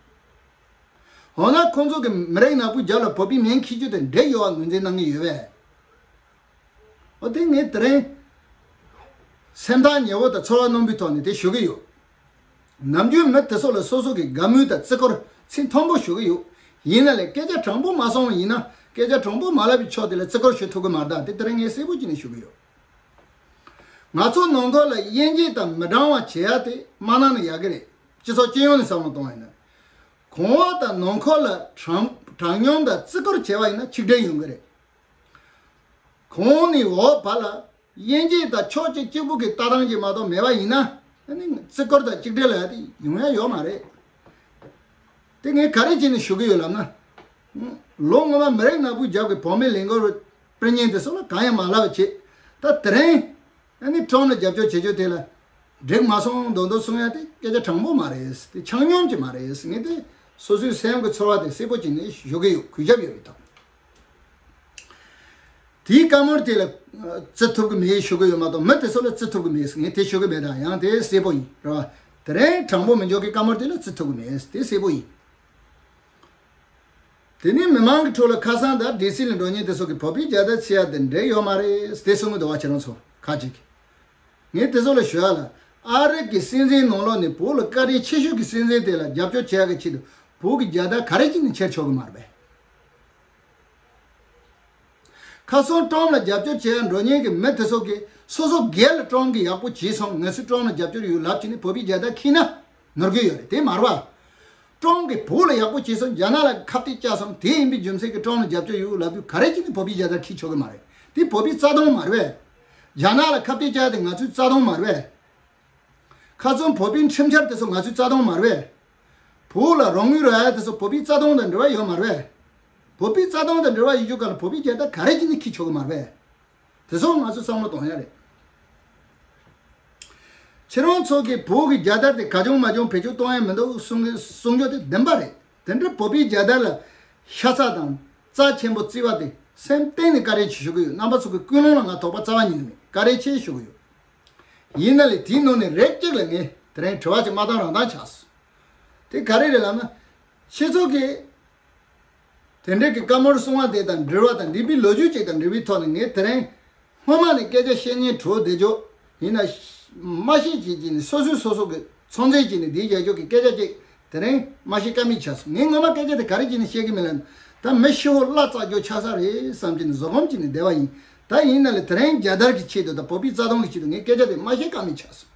འོ་ན་ཁོང་ཚོ་གིས་མི་རིགས་ནག་པོའི་རྒྱབ་ལ་བོད་པའི་མིང་འཁྱེར་རྒྱུ་དེ་འགྲིག་ཡོད་པ་ངོས་འཛིན་གནང་གི་ཡོད་པས། འོ་དེ་ངས་དེ་རིང་སེམས་ཐག་ཉེ་བོ་དང་ཚོར་བ་རྣོན་པོའི་ཐོག་ནས་དེ་ཞུ་གི་ཡོད། ནམ་རྒྱུན་མི་དེ་ཚོ་ལ་སོ་སོ་གི་དགའ་མོས་དང་བརྩི་བཀུར་ཚད་མཐོན་པོ་ཞུ་གི་ཡོད། ཡིན་ན་ལས་སྐད་ཆ་དྲང་པོ་མ་སོང་བ་ཡིན་ན། སྐད་ཆ་དྲང་པོ་མ་ལབ་པའི་ཕྱོགས་དེ་ལ་བརྩི་བཀུར་ཞུ་ཐུབ་གི་མ་རེད། ད་དེ་དེ་རིང་ངས་གསལ་པོ་བྱས་ནས་ཞུ་གི་ཡོད། ང་ཚོ་ནང་ཁུལ་ལ་དབྱེ་འབྱེད་དང་མི་འདྲ་བ་བྱེད་ཡ་དེ་མ་གནང་ན་ཡག་གི་རེད། སྤྱི་ཚོགས་སྤྱི་ཡོངས་ནས་བསམ་བློ་གཏོང་བ་ཡིན་ན། གོང་འོག་དང་ནང་ཁུལ་ལ་དྲང་དྲང་སྙོམས་དང་བརྩི་བཀུར་བྱས་པ་ཡིན་ན་ཆིག་སྒྲིལ་ཡོང་གི་རེད། གོང་ནས་འོག་བར་ལ་དབྱེ་འབྱེད་དང་ཕྱོགས་གཅིག་གཅིག་པུ་གི་ལྟ་སྟངས་ཅིག་མ་གཏོགས་མེད་པ་ཡིན་ན། ཨ་ནི་བརྩི་བཀུར་དང་གཅིག་སྒྲིལ་ལབ་ཡ་དེ་ཡོང་ཡ་ཡོད་མ་རེད། དེ་ངས་ག་རེ་བྱས་ནས་ཞུ་གི་ཡོད་ལབ་ན། ལོ་སྔོན་མ་མི་རིགས་ནག་པོའི་རྒྱབ་ཀྱི་བོད་མི་ལས་འགུལ་སྤེལ་མཁན་དེ་ཚོ་ལ་གང་ཡང་མ་ལབ་པ་བྱས། ད་དེ་རིང་ཨ་ནི་ཊམ་ལ་རྒྱབ་སྐྱོར་བྱེད་རྒྱུ་དེ་ལ་འགྲིག་མ་སོང་མདོག་མདོག་གསུང་ཡ་དེ་སྐད་ཆ་དྲང་པོ་མ་རེད། དེ་ཆ་སྙོམས་ཀྱི་མ་རེད། ངས་དེ་སོ་སོའི་སེམས་ཀྱི་ཚོར་བ་དེ་གསལ་པོ་བྱས་ནས་ཞུ་གི་ཡོད། གུས་ཞབས་ཡོད་པའི་ཐོག་དེའི་བཀའ་མོལ་དེ་ལ་ཨ་བརྩི་ཐུབ་ཀྱི་མེད་ཞུ་གི་ཡོད་མ་གཏོགས། མི་དེ་ཚོ་ལ་བརྩི་ཐུབ་ཀྱི་མེད་ཟེར་ངས་དེ་ཞུ་གི་མེད། ད་ཡང་དེ་གསལ་པོ་ཡིན་རེད་བ། དེ་རིང་དྲང་པོ་མི་འཇོག་གི་བཀའ་མོལ་དེ་ལ་བརྩི་ཐུབ་ཀྱི་མེད། དེ་གསལ་པོ་ཡིན། དེ་ནས་མི་མང་གི་ཁྲོད་ལ་ཁ་སང་ད་ཌི་སི་ལ་འགྲོ་མཁན་དེ་ཚོ་གིས་བོད་པའི་རྒྱལ་དར་འཚིག་ཡ་དེ་འགྲིག་ཡོད་མ་རེད་དེ་གསུང་གི་འདུག་བ། ཁྱེད་རང་ཚོ་ཁ་ཅིག་གིས། ངས་དེ་ཚོ་ལ་ཞུ་ཡ་ལ། ཨ་རི་གི་སྲིད་འཛིན་ནང་ལོགས་ནས་བོད་ལ་བཀའ་དྲིན་ཆེ་ཤོས་ཀྱི་སྲིད་འཛིན་དེ་ལ་རྒྱབ་སྐྱོར་བྱེད་ཡ་གི་ཆེད་དུ་བོད་ཀྱི་རྒྱལ་དར་ག་རེ་བྱས་ནས་འཁྱེར་ཆོག་གི་མ་རེད་པས། ཁ་སང་ཊམ་ལ་རྒྱབ་སྐྱོར་བྱེད་ཡ་འགྲོ་མཁན་གྱི་མི་དེ་ཚོ་གིས་སོ་སོ་སྒེར་ལ་ཊམ་གྱིས་ཡག་པོ་བྱས་སོང་། ང་ཚོས་ཊམ་ལ་རྒྱབ་སྐྱོར་ཡོད་ལབ་བྱས་ནས་བོད་པའི་རྒྱལ་དར་འཁྱེར་ན་ནོར་གྱི་ཡོད་རེད། དེ་མ་རེད་བ། ཊམ་གྱིས་བོད་ལ་ཡག་པོ་བྱས་སོང་། རྒྱ་ནག་ལ་ཁ་གཏད་བཅག་སོང་། དེ་ཡིན་པའི་རྒྱུ་མཚན་གྱིས་ཊམ་ལ་རྒྱབ་སྐྱོར་ཡོད་ལབ་དུས་ག་རེ་བྱས་ནས་བོད་པའི་རྒྱལ་དར་འཁྱེར་ཆོག་གི་མ་རེད། དེ་བོད་པའི་རྩ་དོན་མ་རེད་པས། རྒྱ་ནག་ལ་ཁ་གཏད་བཅག་དེ་ང་ཚོའི་རྩ་དོན་མ་རེད་པས། ཁ་སང་བོད་པའི་ཁྲིམས་འཆར་དེ་ཚོ་ང་ཚོའི་རྩ་དོན་མ་རེད་པས། བོད་ལ་རོགས་དངུལ་རག་ཡ་དེ་ཚོ་བོད་པའི་རྩ་དོན་དང་འབྲེལ་བ་ཡོད་མ་རེད་པས། བོད་པའི་རྩ་དོན་དང་འབྲེལ་བ་ཡོད་རྒྱུ་ག་ལ་བོད་པའི་རྒྱལ་དར་ག་རེ་བྱས་ནས་འཁྱེར་ཆོག་གི་མ་རེད་པས། དེ་ཚོ་ང་ཚོས་བསམ་བློ་གཏོང་ཡ་རེད། ཁྱེད་རང་ཚོ་གིས་བོད་ཀྱི་རྒྱལ་དར་དེ་གང་བྱུང་མང་བྱུང་བེད་སྤྱོད་གཏོང་ཡ་མི་འདུག་གསུང་གི་གསུང་རྒྱུ་དེ་བདེན་པ་རེད། དེ་འདྲ་བོད་པའི་རྒྱལ་དར་ལ་ཤ་ཚ་དང་རྩ་ཆེན་པོ་བརྩི་བ་དེ་སེམས་གཏིང་ནས་བཀའ་དྲིན་ཆེ་ཞུ་གི་ཡོད། རྣམ་པ་ཚོ་གི་ཀུན་སློང་ལ་ང་དོགས་པ་རྩ་བ་ཉིད་ནས་མེད། བཀའ་དྲིན་ཆེ་ཞུ་གི་ཡོད། ཡིན་ན་ལས་དེའི་ནང་ནས་རིགས་གཅིག་ལ་ངས་དེ་རིང་དྲི་བ་ཅིག་མ་བཏང་རང་བཏང་ཆགས་སོང་། དེ་ག་རེ་རེད་ལབ་ན། ཁྱེད་ཚོ་གིས་དེ་འདྲའི་གི་བཀའ་མོལ་གསུང་བ་དེ་དང་འབྲེལ་བ་དང་འདས་པའི་ལོ་རྒྱུས་ཅིག་དང་འབྲེལ་བའི་ཐོག་ནས་ངས་དེ་རིང་སྔོན་མ་ནས་སྐད་ཆ་བཤད་མཁན་གྲོགས་བདེ་མཆོག་ཡིན་ན་མ་ཤེས་ཅིག་ཅིག་ནས་སོ་སོས་སོ་སོ་གི་ཚོང་རྫས་ཅིག་ནས་འདིའི་རྒྱལ་ཁྱོད་ཀྱི་སྐད་ཆ་ཅིག་དེ་རིང་མ་ཤེས་ཀ་མེད་ཆགས་སོང་། ངས་སྔོན་མ་སྐད་ཆ་དེ་ག་རེ་ཅིག་ནས་བཤད་ཀྱི་མིན་ལབ་ན། ད་མི་ཤི་བོ་བླ་བཙག་རྒྱུ་ཆགས་ས་རེད་བསམ་གྱི་ནས་བཟོད་སྒོམ་གྱི་ནས་བསྡད་པ་ཡིན། ད་ཡིན་ན་ལས་དེ་རིང་རྒྱལ་དར་གྱི་ཆེད་དུ་དང་བོད་པའི་རྩ་དོན་གྱི་ཆེད་དུ་ངས་སྐད་ཆ་དེ་མ་བཤད་ཀ་མེད་ཆགས་སོང་།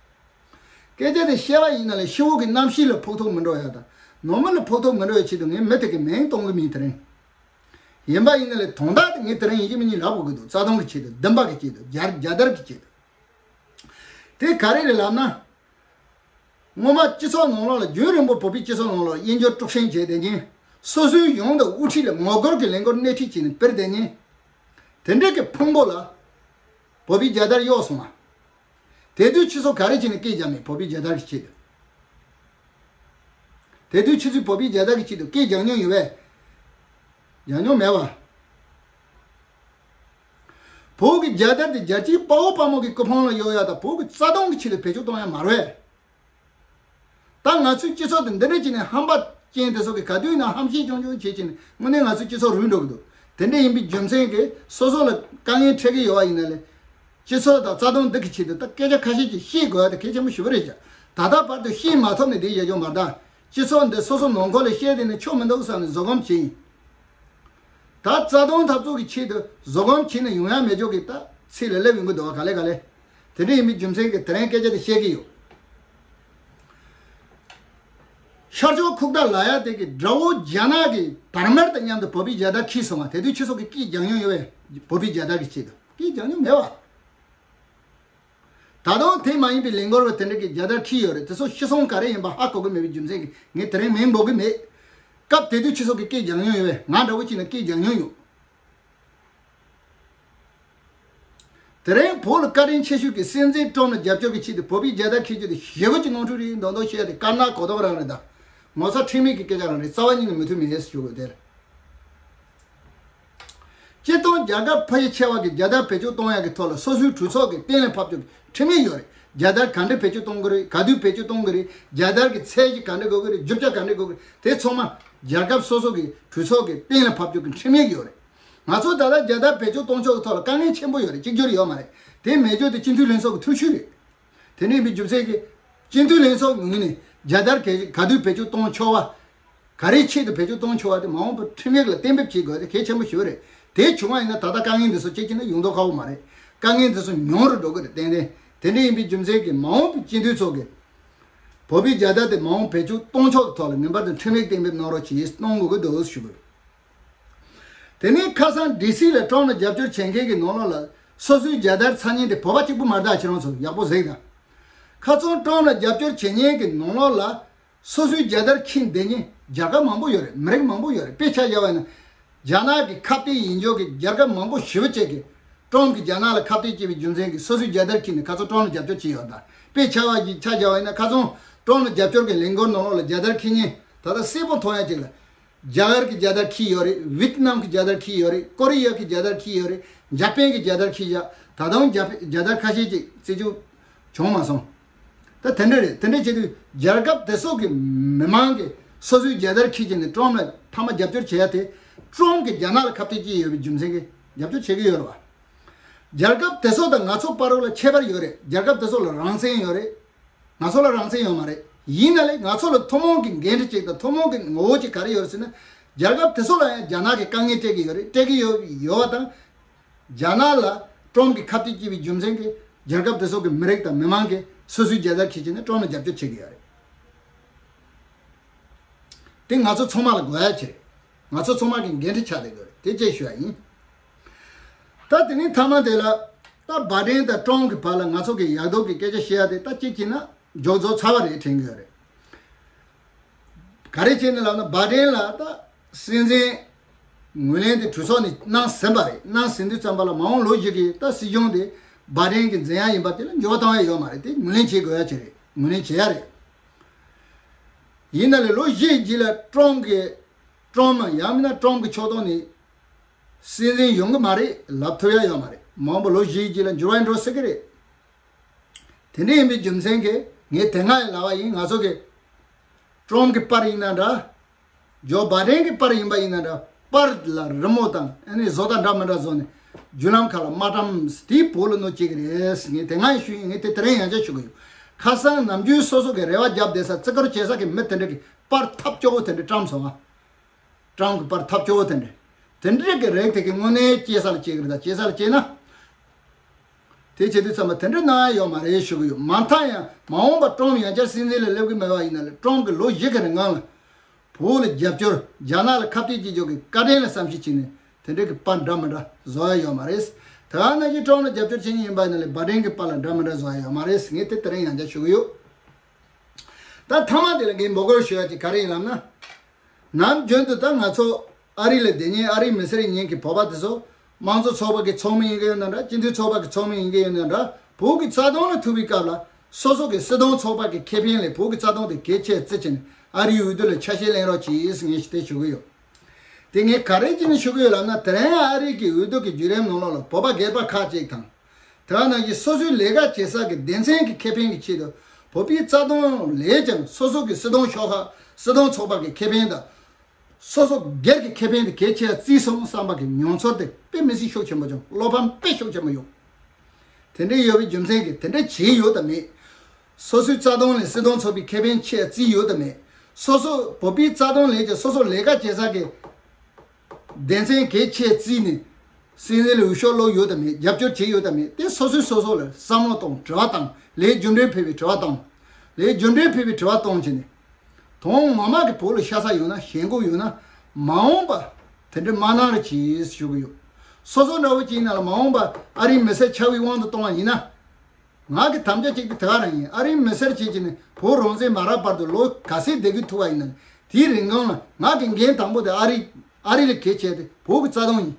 སྐད་ཆ་དེ་བཤད་པ་ཡིན་ན་ལས་ཤི་བོ་གི་རྣམ་ཤེས་ལ་ཕོག་ཐུག་མི་འགྲོ་ཡ་དང་ནང་མི་ལ་ཕོག་ཐུག་མི་འགྲོ་ཡ་ཆེད་དུ་ངས་མི་དེ་གི་མིང་གཏོང་གི་མིན། དེ་རིང་ཡིན་པ་ཡིན་ན་ལས་དོན་དག་དེ་ངས་དེ་རིང་ཡིན་གཅིག་མིན་གཉིས་ལབ་དགོས་ཀྱི་འདུག་རྩ་དོན་གྱི་ཆེད་དུ་བདེན་པ་གི་ཆེད་དུ་རྒྱལ་རྒྱལ་དར་གྱི་ཆེད་དུ། དེ་ག་རེ་རེད་ལབ་ན། སྔོན་མ་སྤྱི་ཚོགས་ནང་ལོགས་ལ་རྒྱུན་རིང་པོ་བོད་པའི་སྤྱི་ཚོགས་ནང་ལོགས་དབྱེན་སྦྱོར་དཀྲུག་ཤིང་བྱས་བསྡད་མཁན། སོ་སོའི་ཡོང་དང་དབུ་ཁྲིད་ལ་ངོ་རྒོལ་གྱི་ལས་འགུལ་སྣེ་ཁྲིད་བྱས་ནས་སྤེལ་བསྡད་མཁན། དེ་འདྲ་གི་ཕུང་པོ་ལ་བོད་པའི་རྒྱལ་དར་གཡོགས་སོང་བ། དེ་དུས་ཁྱེད་ཚོ་ག་རེ་བྱས་ནས་སྐད་རྒྱབ་མེད། བོད་པའི་རྒྱལ་དར་གྱི་ཆེད་དུ། དེ་དུས་ཁྱེད་ཚོས་བོད་པའི་རྒྱལ་དར་གྱི་ཆེད་དུ་སྐད་རྒྱག་མྱོང་ཡོད་པས། རྒྱག་མྱོང་མེད་པ། བོད་ཀྱི་རྒྱལ་དར་དེ་རྒྱལ་གཅེས་དཔའ་བོ་དཔའ་མོ་གི་སྐུ་ཕུང་ལ་གཡོགས་ཡ་དང་བོད་ཀྱི་རྩ་དོན་གྱི་ཆེད་དུ་བེད་སྤྱོད་གཏོང་ཡ་མ་རེད། ད་ང་ཚོའི་སྤྱི་ཚོགས་དེ་འདི་འདྲ་བྱས་ནས་ཧམ་པ་ཅན་དེ་ཚོ་གིས་ག་དུས་ཡིན་ན་ཧམ་བཤད་ཆུང་ཆུང་བྱེད་ཀྱིན་དངོས་གནས་ང་ཚོའི་སྤྱི་ཚོགས་རུལ་འགྲོ་གི་འདུག་དེ་འདྲ་ཡིན་པའི་རྒྱུ་མཚན་གྱིས་སོ་སོ་ལ་དཀའ་ངལ་འཕྲད་ཀྱི་ཡོད་པ་ཡིན་ན་ལས། སྤྱི་ཚོགས་དང་རྩ་དོན་འདི་གི་ཆེད་དུ་ད་སྐད་ཆ་ཁ་ཤས་ཅིག་བཤད་དགོས་ཡ་དེ་གལ་ཆེན་པོ་ཞེ་པོ་རེད་ཤག་ད་ལྟ་བར་དུ་བཤད་མ་ཐུབ་ནས་བསྡད་བཞག་རྒྱུ་མ་རེད་ད། སྤྱི་ཚོགས་འདི་སོ་སོ་ནང་ཁུལ་ལ་བཤད་བསྡད་ནས་ཆོ་མི་འདུག་བསམ་ནས་བཟོད་སྒོམ་བྱས་ཡིན། ད་རྩ་དོན་འཐབ་རྩོད་ཀྱི་ཆེད་དུ་བཟོད་སྒོམ་བྱས་ནས་ཡོང་ཡ་མེད་ཆོག་གི་ད་ཚིག་ལ་སླེབས་ཡོང་གི་འདུག་བ། ག་ལེ་ག་ལེ། དེ་འདྲ་ཡིན་པའི་རྒྱུ་མཚན་གྱིས་དེ་རིང་སྐད་ཆ་དེ་བཤད་ཀྱི་ཡོད། ཤར་ཕྱོགས་ཁུག་རྟ་ལབ་ཡ་དེ་གི་དགྲ་བོ་རྒྱ་ནག་གི་དར་དམར་དང་མཉམ་དུ་བོད་པའི་རྒྱལ་དར་འཁྱེར་སོང་བ། དེ་དུས་ཁྱེད་ཚོ་གི་སྐད་རྒྱག་མྱོང་ཡོད་པས། བོད་པའི་རྒྱལ་དར་གྱི་ཆེད་དུ་སྐད་རྒྱག་མྱོང་མེད་བ། ད་ ད་དུང་དེ་མ་ཡིན་པའི་ལས་འགུལ་བ་དེ་འདྲ་གི་རྒྱལ་དར་འཁྱེར་ཡོད་རེད། དེ་ཚོ་ཤི་སོང་ག་རེ་ཡིན་པ་ཧ་གོ་གི་མེད་པའི་རྒྱུ་མཚན་གྱིས་ངས་དེ་རིང་མིང་འབོད་གི་མེད། སྐབས་དེ་དུས་ཁྱེད་ཚོ་གི་སྐད་རྒྱག་མྱོང་ཡོད་པས། ང་འདྲ་བོ་ཅིག་ན་སྐད་རྒྱག་མྱོང་ཡོད། དེ་རིང་བོད་ལ་བཀའ་དྲིན་ཆེ་ཤོས་ཀྱི་སྲིད་འཛིན་ཀྲོམ་ལ་རྒྱབ་སྐྱོར་གྱི་ཆེད་དུ་བོད་པའི་རྒྱལ་དར་འཁྱེར་རྒྱུ་དེ་ཞེ་པོ་ཅིག་ནོར་འཁྲུལ་རེད། མདོག་མདོག་བཤད་དེ་དཀར་ནག་གོ་ལྡོག་རང་རེད་ད། ངོ་ཚ་ཁྲེལ་མེད་ཀྱི་སྐད་ཆ་རང་རེད། རྩ་བ་ཉིད་ནས་མི་མཐུན་མེད་ཞུ་དགོས་དེ་རེད། སྤྱིར་བཏང་རྒྱལ་ཁབ་ཕལ་ཆེ་བ་གིས་རྒྱལ་དར་བེད་སྤྱོད་གཏོང་ཡག་གི་ཐོག་ལ་སོ་སོའི་གྲོས་ཚོགས་ཀྱི་གཏན་ལ་ཕབ་རྒྱུ་གི་ཁྲིམས་ཡིག་ཡོད་རེད། རྒྱལ་དར་ག་འདྲ་བེད་སྤྱོད་གཏོང་གི་རེད། ག་དུས་བེད་སྤྱོད་གཏོང་གི་རེད། རྒྱལ་དར་གྱི་ཚད་གཞི་ག་འདྲ་དགོས་ཀྱི་རེད། རྒྱུ་ཆ་ག་འདྲ་དགོས་ཀྱི་རེད། དེ་ཚང་མ་རྒྱལ་ཁབ་སོ་སོ་གི་གྲོས་ཚོགས་ཀྱི་གཏན་ལ་ཕབ་རྒྱུ་གི་ཁྲིམས་ཡིག་ཡོད་རེད། ང་ཚོ་ད་ལྟ་རྒྱལ་དར་བེད་སྤྱོད་གཏོང་ཕྱོགས་ཀྱི་ཐོག་ལ་དཀའ་ངལ་ཆེན་པོ་ཡོད་རེད། གཅིག་གྱུར་ཡོད་མ་རེད། དེ་མེད་རྒྱུ་དེ་སྤྱི་འཐུས་ལྷན་ཚོགས་ཀྱི་ཐུགས་ཞུ་རེད། དེ་འདྲ་ཡིན་པའི་རྒྱུ་མཚན་གྱིས་སྤྱི་འཐུས་ལྷན་ཚོགས་ངོས་ནས་རྒྱལ་དར་ག་ག་དུས་བེད་སྤྱོད་གཏོང་ཆོག་པ། ག་རེའི་ཆེད་དུ་བེད་སྤྱོད་གཏོང་ཆོག་པ་དེ་མ་འོངས་པར་ཁྲིམས་ཡིག་ལ་གཏན་འབེབས་བྱེད་དགོས་དེ་གལ་ཆེན་པོ་ཞིག་རེད། དེ་བྱུང་བ་ཡིན་ན་ད་ལྟ་དཀའ་ངལ་འདི་ཚོ་གཅིག་བྱས་ན་ཡོང་མདོག་ཁ་པོ་མ་རེད། དཀའ་ངལ་འདི་ཚོ་ཉུང་རུ་འགྲོ་གི་རེད། ཏན་ཏན་དེ་འདྲ་ཡིན་པའི་རྒྱུ་མཚན་གྱིས་མ་འོངས་པའི་སྤྱི་འཐུས་ཚོ་གིས་བོད་པའི་རྒྱལ་དར་དེ་མ་འོངས་བེད་སྤྱོད་གཏོང་ཕྱོགས་ཀྱི་ཐོག་ལ་ངེས་པར་དུ་ཁྲིམས་ཡིག་གཏན་འབེབས་གནང་རོགས་གྱིས་གནང་དགོས་ཀྱི་འདུག་ཞུ་དགོས། དེ་ནས་ཁ་སང་ཌི་སི་ལ་ཀྲོམ་ལ་རྒྱབ་སྐྱོར་བྱེད་མཁན་གྱི་ནང་ལོགས་ལ་སོ་སོའི་རྒྱལ་དར་འཚལ་མཁན་དེ་བོད་པ་གཅིག་པུ་མ་རེད་ད། ཁྱེད་རང་ཚོ་ཡག་པོ་གཟིགས་དང་། ཁ་སང་ཀྲོམ་ལ་རྒྱབ་སྐྱོར་བྱེད་མཁན་གྱི་ནང་ལོགས་ལ་སོ་སོའི་རྒྱལ་དར་འཁྱེར་བསྡད་མཁན་རྒྱལ་ཁབ་མང་པོ་ཡོད་རེད། མི་རིགས་མང་པོ་ཡོད་རེད། དཔེ་ཆ་བཞག་པ་ཡིན་ན་རྒྱ་ནག་གི་ཁ་གཏད་ཡིན་ཆོག་གི་རྒྱལ་ཁབ་མང་པོ་ཞེ་པོ་ཅིག་གིས་ཀྲོམ་གྱིས་རྒྱ་ནག་ལ་ཁ་གཏད་བྱས་པའི་རྒྱུ་མཚན་གྱིས་སོ་སོའི་རྒྱལ་དར་འཁྱེར་ནས་ཁ་སང་ཀྲོམ་ལ་རྒྱབ་སྐྱོར་བྱས་ཡོད་ད། དཔེ་ཆ་བ་ཅིག་ཆ་བཞག་པ་ཡིན་ན་ཁ་སང་ཀྲོམ་ལ་རྒྱབ་སྐྱོར་གྱི་ལས་འགུལ་ནང་ལོགས་ལ་རྒྱལ་དར་འཁྱེར་མཁན་ད་ལྟ་གསལ་པོ་མཐོང་ཡ་ཅིག་ལ། རྒྱ་གར་གྱི་རྒྱལ་དར་འཁྱེར་ཡོད་རེད། ཝེད་ནམ་གྱི་རྒྱལ་དར་འཁྱེར་ཡོད་རེད། ཀོ་རི་ཡ་གྱི་རྒྱལ་དར་འཁྱེར་ཡོད་རེད། འཇར་པན་གྱི་རྒྱལ་དར་འཁྱེར་བཞག་ད་དུང་རྒྱ་རྒྱལ་དར་ཁ་ཤས་ཅིག་རྩེ་གཅོད་བྱུང་མ་སོང་། ད་དེ་འདྲ་རེད། དེ་འདྲ་བྱེད་དུས་རྒྱལ་ཁབ་དེ་ཚོ་གི་མི་མང་གིས་སོ་སོའི་རྒྱལ་དར་འཁྱེར་བྱས་ནས་ཀྲོམ་ལ་མཐའ་མ་རྒྱབ་སྐྱོར་བྱེད་ཡ་དེ་ཀྲོམ་གྱིས་རྒྱ་ནག་ལ་ཁ་གཏད་བྱས་ཡོད་པའི་རྒྱུ་མཚན་གྱིས་རྒྱབ་སྐྱོར་བྱེད་ཀྱི་ཡོད་རེད་བ། རྒྱལ་ཁབ་དེ་ཚོ་དང་ང་ཚོ་བར་ལ་ཁྱད་པར་ཡོད་རེད། རྒྱལ་ཁབ་དེ་ཚོ་ལ་རང་བཙན་ཡོད་རེད། ང་ཚོ་ལ་རང་བཙན་ཡོད་མ་རེད། ཡིན་ན་ལས་ང་ཚོ་ལ་ཐུན་མོང་གི་འགན་འཁྲི་གཅིག་དང་ཐུན་མོང་གི་ངོ་བོ་གཅིག་ག་རེ་ཡོད་རེད་ཟེར་ན། རྒྱལ་ཁབ་དེ་ཚོ་ལ་ཡང་རྒྱ་ནག་གིས་དཀའ་ངལ་སྤྲད་ཀྱི་ཡོད་རེད། སྤྲད་ཀྱི་ཡོད་ཡོད་པ་དང་། རྒྱ་ནག་ལ་ཀྲོམ་གྱིས་ཁ་གཏད་བྱས་པའི་རྒྱུ་མཚན་གྱིས་རྒྱལ་ཁབ་དེ་ཚོ་གི་མི་རིགས་དང་མི་མང་གིས་སོ་སོའི་རྒྱལ་དར་འཁྱེར་བྱས་ནས་ཀྲོམ་ལ་རྒྱབ་སྐྱོར་བྱེད་ཀྱི་ཡོད་རེད། དེ་ང་ཚོ་ཚང་མ་ལ་དགོས་ཡ་ཅིག་རེད། ང་ཚོ་ཚང་མ་གི་འགན་འཁྲི་ཆགས་བསྡད་ཡོད་རེད། དེ་བཅས་ཞུ་ཡ་ཡིན། ད་དེ་ནས་མཐའ་མ་དེ་ལ་ད་བྷ་ཏན་དང་ཀྲོམ་གྱི་བར་ལ་ང་ཚོ་གི་ཡག་སྡུག་གི་སྐད་ཆ་བཤད་ཡ་དེ་ད་གཅིག་བྱས་ན་མགྱོགས་རྫོགས་ཚར་བ་རེད་དྲན་གྱི་ཡོད་རེད། ག་རེ་བྱས་ནས་ལབ་ན་བྷ་ཏན་ལ་ད་སྲིད་འཛིན་ངོས་ལེན་དེ་གྲོས་ཚོགས་ནས་གནང་ཟིན་པ་རེད། གནང་ཟིན་དུས་ཙམ་པ་ལ་མ་འོངས་ལོ་བཞི་གི་ད་སྲིད་སྐྱོང་དེ་བྷ་ཏན་གྱི་འཛིན་ཡ་ཡིན་པ་དེ་ལ་འགྱུར་བ་གཏོང་ཡ་ཡོད་མ་རེད། དེ་ངོས་ལེན་བྱེད་དགོས་ཡ་ཅིག་རེད། ངོས་ལེན་བྱེད་ཡ་རེད། ཡིན་ན་ལས་ལོ་བཞིའི་རྗེས་ལ་ཀྲོམ་གྱི་ཀྲོམ་ཡང་མིན་ན་ཀྲོམ་གྱི་ཕྱོགས་གཏོགས་ནས་སྲིད་འཛིན་ཡོང་གི་མ་རེད། ལབ་ཐུབ་ཡ་ཡོད་མ་རེད། མ་འོངས་པ་ལོ་བཞིའི་རྗེས་ལ་འགྱུར་བ་འགྲོ་སྲིད་ཀྱི་རེད། དེ་འདྲ་ཡིན་པའི་རྒྱུ་མཚན་གྱིས་ངས་དེ་སྔ་ཡང་ལབ་པ་ཡིན། ང་ཚོ་གི་ཀྲོམ་གྱི་པར་ཡིན་ན་འདྲ། ཇོ་བྷ་ཏན་གྱི་པར་ཡིན་པ་ཡིན་ན་འདྲ། པར་ལ་རི་མོ་དང་ཨ་ནི་བཟོ་ལྟ་འདྲ་མི་འདྲ་བཟོས་ནས་བརྒྱུད་ལམ་ཁག་ལ་མ་བཀྲམ། དེའི་བོད་ལ་གནོད་སྐྱེལ་གྱི་རེད། ངས་དེ་སྔ་ཡང་ཞུས་ཡིན། ངས་དེ་དེ་རིང་ཡང་བསྐྱར་ཞུ་གི་ཡོད། ཁ་སང་ནམ་རྒྱུན་སོ་སོ་གི་རེ་བ་བརྒྱབ་བསྡད་ས་རྩིས་སྐོར་བྱེད་ས་གི་མི་དེ་འདྲ་གི་པར་ཐབས་སྐྱོ་བོ་དེ་འདྲ་བཀྲམ་སོང་ང་། ཀྲོམ་གྱི་པར་ཐབས་སྐྱོ་བོ་དེ་འདྲ། དེ་འདྲ་གི་རིགས་དེ་གི་དངོས་གནས་སྐྱེ་ས་ལ་སྐྱེ་གི་རེད། ད་སྐྱེ་ས་ལ་སྐྱེ་ན། དེ་བྱེད་དུས་ཙམ་པ་དེ་འདྲ་གནང་ཡ་ཡོད་མ་རེད་ཞུ་གི་ཡོད། མ་མཐའ་ཡང་མ་འོངས་པ་ཀྲོམ་ཡང་བསྐྱར་སྲིད་འཛིན་ལ་སླེབས་གི་མེད་པ་ཡིན་ན་ལས་ཀྲོམ་གྱི་ལོ་བཞི་གི་རིང་ལ་བོད་ལ་རྒྱབ་སྐྱོར། རྒྱ་ནག་ལ་ཁ་གཏད་བྱེད་ཕྱོགས་ཀྱི་བཀའ་དྲིན་ལ་བསམ་ཤེས་བྱས་ནས་དེ་འདྲ་གི་པར་འདྲ་མི་འདྲ་བཟོ་ཡ་ཡོད་མ་རེད། དེ་ག་ནང་བཞིན་ཀྲོམ་ལ་རྒྱབ་སྐྱོར་བྱེད་མཁན་ཡིན་པ་ཡིན་ན་ལས་བྷ་ཏན་གྱི་པར་ལ་འདྲ་མི་འདྲ་བཟོ་ཡ་ཡོད་མ་རེད། ངས་དེ་དེ་རིང་ཡང་བསྐྱར་ཞུ་གི་ཡོད། ད་མཐའ་མ་དེ་ལ་ངས་འབོད་སྐུལ་ཞུ་ཡ་ཅིག་ག་རེ་ཡིན་ལབ་ན། ནམ་རྒྱུན་དུ་ད་ང་ཚོ་ཨ་རི་ལ་བསྡད་མཁན་ཨ་རིའི་མི་སེར་ཡིན་མཁན་གྱི་བོད་པ་དེ་ཚོ་དམངས་གཙོ་ཚོགས་པ་གི་ཚོགས་མི་ཡིན་གྱི་ཡོད་ན་འདྲ། སྤྱི་མཐུན་ཚོགས་པ་གི་ཚོགས་མི་ཡིན་གྱི་ཡོད་ན་འདྲ། བོད་ཀྱི་རྩ་དོན་ལ་ཐུག་པའི་སྐབས་ལ་སོ་སོ་གི་སྲིད་དོན་ཚོགས་པ་གི་ཁེ་ཕན་ལས་བོད་ཀྱི་རྩ་དོན་དེ་གལ་ཆེ་བརྩི་བྱས་ནས་ཨ་རིའི་འོས་བསྡུ་ལ་ཆ་ཤས་ལེན་རོགས་གྱིས་ངས་དེ་ཞུ་གི་ཡོད། དེ་ངས་ག་རེ་བྱས་ནས་ཞུ་གི་ཡོད་ལབ་ན། དེ་རིང་ཨ་རི་གི་འོས་བསྡུ་གི་བརྒྱུད་རིམ་ནང་ལོགས་ལ་བོད་པ་སྒེར་པ་ཁག་ཅིག་དང་། དེ་ག་ནང་བཞིན་སོ་སོའི་ལས་ཀ་བྱེད་ས་གི་སྡེ་ཚན་གྱི་ཁེ་ཕན་གྱི་ཆེད་དུ་བོད་པའི་རྩ་དོན་ལས་ཀྱང་སོ་སོ་གི་སྲིད་དོན་ཤོག་ཁག་སྲིད་དོན་ཚོགས་པ་གི་ཁེ་ཕན་དང་། སོ་སོ་སྒེར་གྱི་ཁེ་ཕན་དེ་གལ་ཆེ་བརྩིས་སོང་བསམ་པ་གི་མྱོང་ཚོར་དེ་དཔེ་མི་སྲིད་ཤུགས་ཆེན་པོ་བྱུང་། བློ་ཕམ་དཔེ་ཤུགས་ཆེན་པོ་ཡོང་། དེ་འདྲ་ཡོད་པའི་རྒྱུ་མཚན་གྱིས་དེ་འདྲ་བྱས་ཡོད་དམ་མེད། སོ་སོའི་རྩ་དོན་ལས་སྲིད་དོན་ཚོགས་པའི་ཁེ་ཕན་ཆེ་བརྩིས་ཡོད་དམ་མེད། སོ་སོ་བོད་པའི་རྩ་དོན་ལས་ཀྱང་སོ་སོ་ལས་ཀ་བྱེད་ས་གི་སྡེ་ཚན་གལ་ཆེ་བརྩིས་ནས་སྲིད་འཛིན་ལ་འོས་ཤོག་བླུགས་ཡོད་དམ་མེད། རྒྱབ་སྐྱོར་བྱས་ཡོད་དམ་མེད། དེ་སོ་སོས་སོ་སོ་ལ་བསམ་བློ་གཏོང་། དྲི་བ་བཏང་། ལས་རྒྱུ་འབྲས་ཕུལ་བའི་དྲི་བ་བཏང་། ལས་རྒྱུ་འབྲས་ཕུལ་བའི་དྲི་བ་གཏོང་བྱས་ནས། དོན་ངོ་མ་གི་བོད་ལ་ཤ་ཚ་ཡོད་ན་ཞེན་ཁོག་ཡོད་ན་མ་འོངས་པ་དེ་འདྲ་མ་གནང་རོགས་གྱིས་ཞུ་གི་ཡོད། སོ་སོ་འདྲ་བོ་ཅིག་ཡིན་ན་ལ་མ་འོངས་པ་ཨ་རིའི་མི་སེར་ཆགས་པའི་དབང་དུ་གཏོང་བ་ཡིན་ན། ང་གི་དམ་བཅའ་གཅིག་དེ་དེ་ག་རང་ཡིན། ཨ་རིའི་མི་སེར་བྱེད་ཀྱི་ནི་བོད་རང་བཙན་མ་རག་བར་དུ་ལོ་ག་ཚད་བསྡད་དགོས་ཐུག་པ་ཡིན་ན། དེའི་རིང་གང་ལ་ང་གི་འགན་དང་པོ་དེ་ཨ་རི་ཨ་རི་ལ་གལ་ཆེ་སྟེ་བོད་ཀྱི་རྩ་དོན་ཡིན།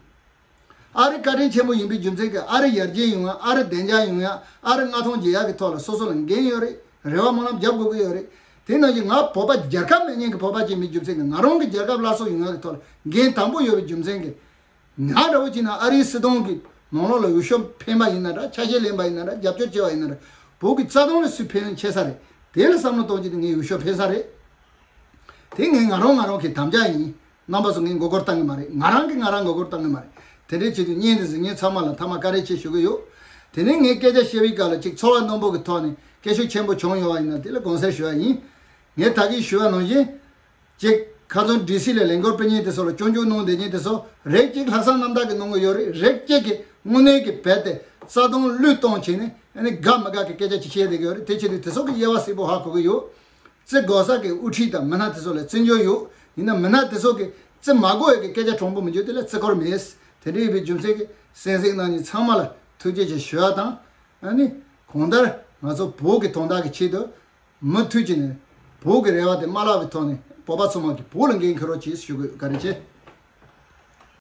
ཨ་རི་བཀའ་དྲིན་ཆེན་པོ་ཡིན་པའི་རྒྱུ་མཚན་གྱིས་ཨ་རི་ཡར་རྒྱས་ཡོང་ཡ། ཨ་རི་བདེ་འཇགས་ཡོང་ཡ། ཨ་རི་མངའ་ཐང་རྒྱས་ཡ་གི་ཐོག་ལ་སོ་སོ་ལ་འགན་ཡོད་རེད། རེ་བ་སྨོན་ལམ་རྒྱབ་དགོས་ཀྱི་ཡོད་རེད། དེ་ནང་བཞིན་ང་བོད་པ་རྒྱལ་ཁབ་མེད་མཁན་གྱི་བོད་པ་ཅིག་ཡིན་པའི་རྒྱུ་མཚན་གྱིས་ང་རང་གི་རྒྱལ་ཁབ་སླར་གསོ་ཡོང་ཡ་གི་ཐོག་ལ་འགན་དང་པོ་ཡོད་པའི་རྒྱུ་མཚན་གྱིས། ང་འདྲ་བོ་ཅིག་ན་ཨ་རིའི་སྲིད་དོན་གྱི་ནང་ལོགས་ལ་འོས་ཤོག་འཕེན་པ་ཡིན་ན་འདྲ། ཆ་ཤས་ལེན་པ་ཡིན་ན་འདྲ། རྒྱབ་སྐྱོར་བྱས་པ་ཡིན་ན་འདྲ། བོད་ཀྱི་རྩ་དོན་ལ་སུས་ཕན་ཡོན་ཆེ་ས་རེད། དེ་ལ་བསམ་བློ་གཏོང་རྒྱུ་དེ་ངས་འོས་ཤོག་འཕེན་ས་རེད། དེ་ངས་ང་རང་ང་རང་གི་དམ་བཅའ་ཡིན། རྣམ་པ་ཚོ་ངས་མགོ་སྐོར་བཏང་གི་མ་རེད། ང་རང་གིས་ང་རང་མགོ་སྐོར་བཏང་གི་མ་རེད། དེ་འདྲའི་ཆེད་དུ་བརྙན་དེ་གཟིགས་མཁན་ཚང་མ་ལ་མཐའ་མ་བཀའ་དྲིན་ཆེ་ཞུ་གི་ཡོད། དེ་ནས་ངས་སྐད་ཆ་བཤད་པའི་སྐབས་ལ་ཅིག་ཚོར་བ་རྣོན་པོ་གི་ཐོག་ནས་སྐད་ཤུགས་ཆེན་པོ་བྱུང་ཡོད་པ་ཡིན་ན་དེ་ལ་དགོངས་སེལ་ཞུ་བ་ཡིན། ངས་ད་གིན་ཞུ་བ་ནང་བཞིན། གཅིག་ཁ་སང་ཌི་སི་ལ་ལས་འགུལ་སྤེལ་མཁན་དེ་ཚོ་ལ་སྐྱོན་བརྗོད་གནང་བསྡད་མཁན་དེ་ཚོ་རིགས་གཅིག་ལྷག་བསམ་རྣམ་དག་གིས་གནང་གི་ཡོད་རེད། རིགས་གཅིག་གིས་དངོས་གནས་ཀྱི་རྦད་དེ་རྩ་དོན་བློས་གཏོང་བྱས་ནས་ཨ་ནི་དགའ་མི་དགའ་གི་སྐད་ཆ་ཅིག་བཤད་བསྡད་ཀྱི་ཡོད་རེད། དེ་བྱེད་དུས་དེ་ཚོ་གི་དབྱེ་བ་གསལ་པོ་ཧ་གོ་གི་ཡོད། བརྩི་དགོས་ས་གི་དབུ་ཁྲིད་དང་མི་སྣ་དེ་ཚོ་ལ་བརྩི་འཇོག་ཡོད། ཡིན་ན་མི་སྣ་དེ་ཚོ་གིས་བརྩི་མ་དགོས་ཡ་གི་སྐད་ཆ་དྲང་པོ་མི་བརྗོད་དེ་ལ་བརྩི་དགོས་མེད། དེ་འདྲ་ཡིན་པའི་རྒྱུ་མཚན་གྱིས་གསན་གཟིགས་གནང་མཁན་ཚང་མ་ལ་ཐུགས་རྗེ་ཆེ་ཞུ་བ་དང་། ཨ་ནི་གང་ལྟར་ང་ཚོ་བོད་ཀྱི་དོན་དག་གི་ཆེད་དུ། མུ་མཐུད་ཀྱིས་ནས་བོད་ཀྱི་རེ་བ་དེ་མ་བརླག་པའི་ཐོག་ནས་བོད་པ་ཚང་མ་གིས་བོད་ལ་འགན་འཁུར་རོགས་གྱིས་ཞུ་དགོས། བཀའ་དྲིན་ཆེ།